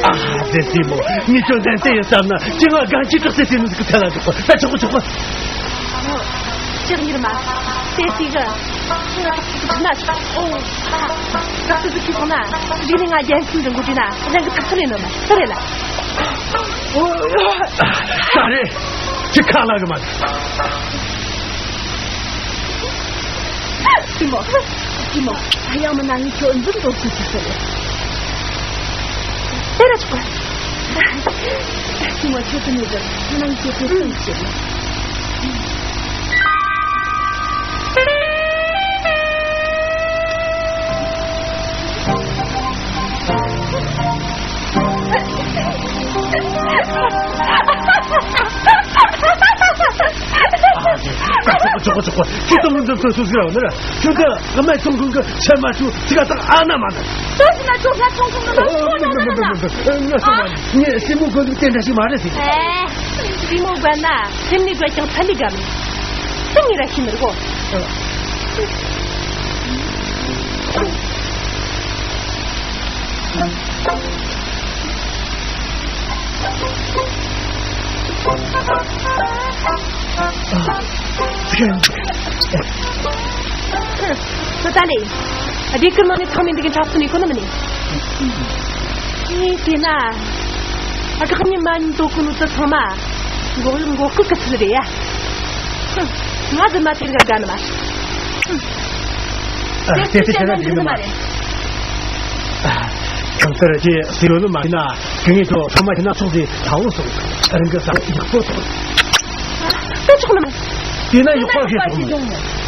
ཨ། ཟེར་སྲས་མོ། ངས་ཁྱོད་འདན་ཏེ་ཡིན་བསམ་ན་ཅི་ང་རྒན་ཁྱིམ་དྲག་རྩལ་ཟེར་ནི་ཟིག་གི་ཐད་ལ་འཇོག་པ་ད་ཆོག་གི་ཆོག་གི། ལྕགས་མྱུར་མ། དེ་དེ་གི་ང་ཐག་ཐག་ན་ཆོག་ཨོ། དྲག་རྩལ་ཟིག་ཁྱེར་སོང་ན་རྗེས་ནས་ང་རྒྱལ་ཁམས་འདྲ་འགོ་བྲིས་ན་རང་གི་ཐག་ཚུལ་ལས་ནོར་མ་ཤེས་རེད་ལ། ཨོ། ད་རེད། ཅི་ཁ་ལ་གི་མ། སྲས་མོ། སྲས་མོ། ད་ཡང་མིན་ན་ངས་ཁྱོད་འཛུམ་འགྲོ་ཚུལ་ཅིག་ཟེར་རེད། དེ་ར་ཆོག་ག་སྲས་མོ་ཁྱོད་ཀྱི་མི་འདུག་ང་ངས་ཁྱོད་ཀྱི་སེམས་བྱེད། ཨ། ཆོག་གོ་ཆོག་གོ་ཆོག་གོ། ཁྱེད་ཚོ་མི་འཛོམས་ཚོ་སུ་ཟིག་ར་བ་ནི་ར། ཁྱོད་ཚོ་ང་མ་ཚོང་ཁང་གི་ཆེན་མ་ཚོ་ཚིག་ག་དང་ཨ་ན་མ་ན། དོ་ཞིག་ན་ཚོང་ཁང་ཚོང་ཁང་གི་ལོ་ཚོ་ན་ན་ན་ན། ང་སོང་བ་ངས་སྲས་མོ་དགོན་པའི་རྟེན་འབྲེལ་ཞིག་མ་རེད་ཟེར། ཨེ། སྲས་མོ་དགོན་ན་སེམས་ནས་དགོད་ཀྱང་ཚ་ལི་དགའ་མེད། སེམས་ནས་ར་ཤི་མི་རུ་གོ། ཚོ་ད་ལེ། ཨ། སྡེ་ཁུལ་ནང་ནས་ཚང་མས་འདི་གི་འཁྲབ་སྟོན་ནས་གོ་ནི་མིན་ནི། ངས་བལྟས་ན། ཨ། བདག་ཉིད་མ་ཉིད་དོ་ཀུན་ནུ་ཚོ་ཚང་མ། མགོ་གཡོག་མགོ་སྐོར་གི་ཚུལ་རེད་ཡ། ཧུམ། ང་རྫུན་མ་དེ་རིགས་དགའ་ནི་མ་རེད། ཧུམ། ཨ། དེ་དེ་དེ་ཁྱེད་རང་རེད་ནི་མ་རེད། ཨ། གང་ལྟར་ཁྱེད་སྲས་ཡོད་ནི་མ་ཡིན་ན་སྐུ་ངེད་ཚོ་ཚང་མ་ཁྱེད་ན་ཕྱོགས་ཟིག་ཐའོ་སོང་། རང་གི་བསམ་ཡག་པོ་ཐོག་ད་ཆོག་ནི་མ། དེ་ན་ཡག་པོ་ཞིག་ཐོག་མ།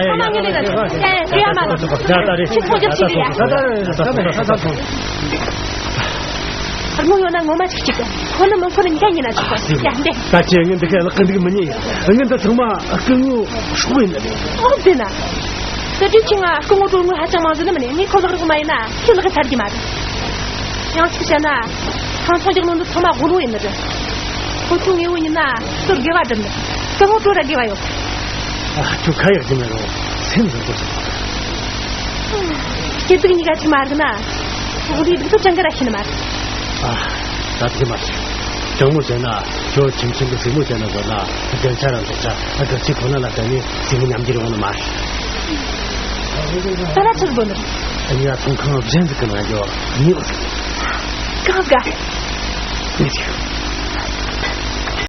ཡ་ཡ། ཚང་མ་ངེས་ལེགས་ལ་ཡ་ཡ་མ་ལ། ད་ད་རེད། ཁྱི་ཚོ་རྒྱབ་ཤིག་རེད་ཡ། ད་ད་ད་ད་ད་ད། རྨོ་ཡོད་ན་ངོ་མ་ཅིག་གཅིག་གི། ཁོ་ནི་མི་ཁོ་ནི་གཉིས་ཀ་ཉིན་ན་ཆོག་གོ། ཡ་འདི། ད་ཅི་ངས་འདི་ག་ལག་གི་འདུག་མི་ཉན། ངས་འདི་ཚང་མ་སྐུ་ངོ་སྲོག་ཡིན་ནི། ཨོ་དེ་ན། ད་དུས་ཁྱི་ང་སྐུ་ངོ་གྲོལ་དངུལ་ཧ་ཅང་མང་ཟིན་ནི་མི་ཉན། ངས་ཁོ་ལག་རོགས་མ་ཡིན་ན་ཁྱི་ལག་གི་ཚར་གྱི་མ་རེད། ཡང་གཅིག་བཤད་ན། ཁང་ཚོང་རྒྱག་ནོ་འདི་ཚང་མ་དབུལ་བོ་ཡིན་ནི་རེད། ཁོ་ཚོ་དངོས་བོ་ཡིན་ན་ཚུར་དགེ་བ་སྒྲུབ་ནི། སྐུ་ངོ་གྲོལ་ར་དགེ་བ་ཡོད། ཨ་ཁྱོད་ཁ་ཡག་གི་མེད་རུང་སེམས་བཟང་པོ་ཟིག་སྐྱིད་སྡུག་གཉིས་ཀ་གཅིག་མ་རིག་ན། དབུགས་ལས་སྡུག་ཚོ་ཅང་ག་ར་ཤེས་ནི་མ་རེད། ཨ། ད་དེ་མ་རེད། དྲང་མོ་བྱས་ན་ཁྱོད་ཁྱིམ་ཆེན་པོ་གཟིགས་མོ་བྱས་ན་བཟོ་ན་རྒན་ཆ་ར་འདུག་ཆ། ཨ་དགའ་ཆེ་ཁོ་ན་ལ་བསྡད་ནས་གཟིགས་མོ་མཉམ་འགྱུར་ཡོང་ནི་མ་རེད། ད་ལ་ཚུར་འབོད་ནི་རེད། ཨ་ཡ་ཚོང་ཁང་གཞན་ཟིག་གི་ནང་འགྱོ་ནི་ཡོད་ཟིག་གང་དགའ། ནི་ཅིག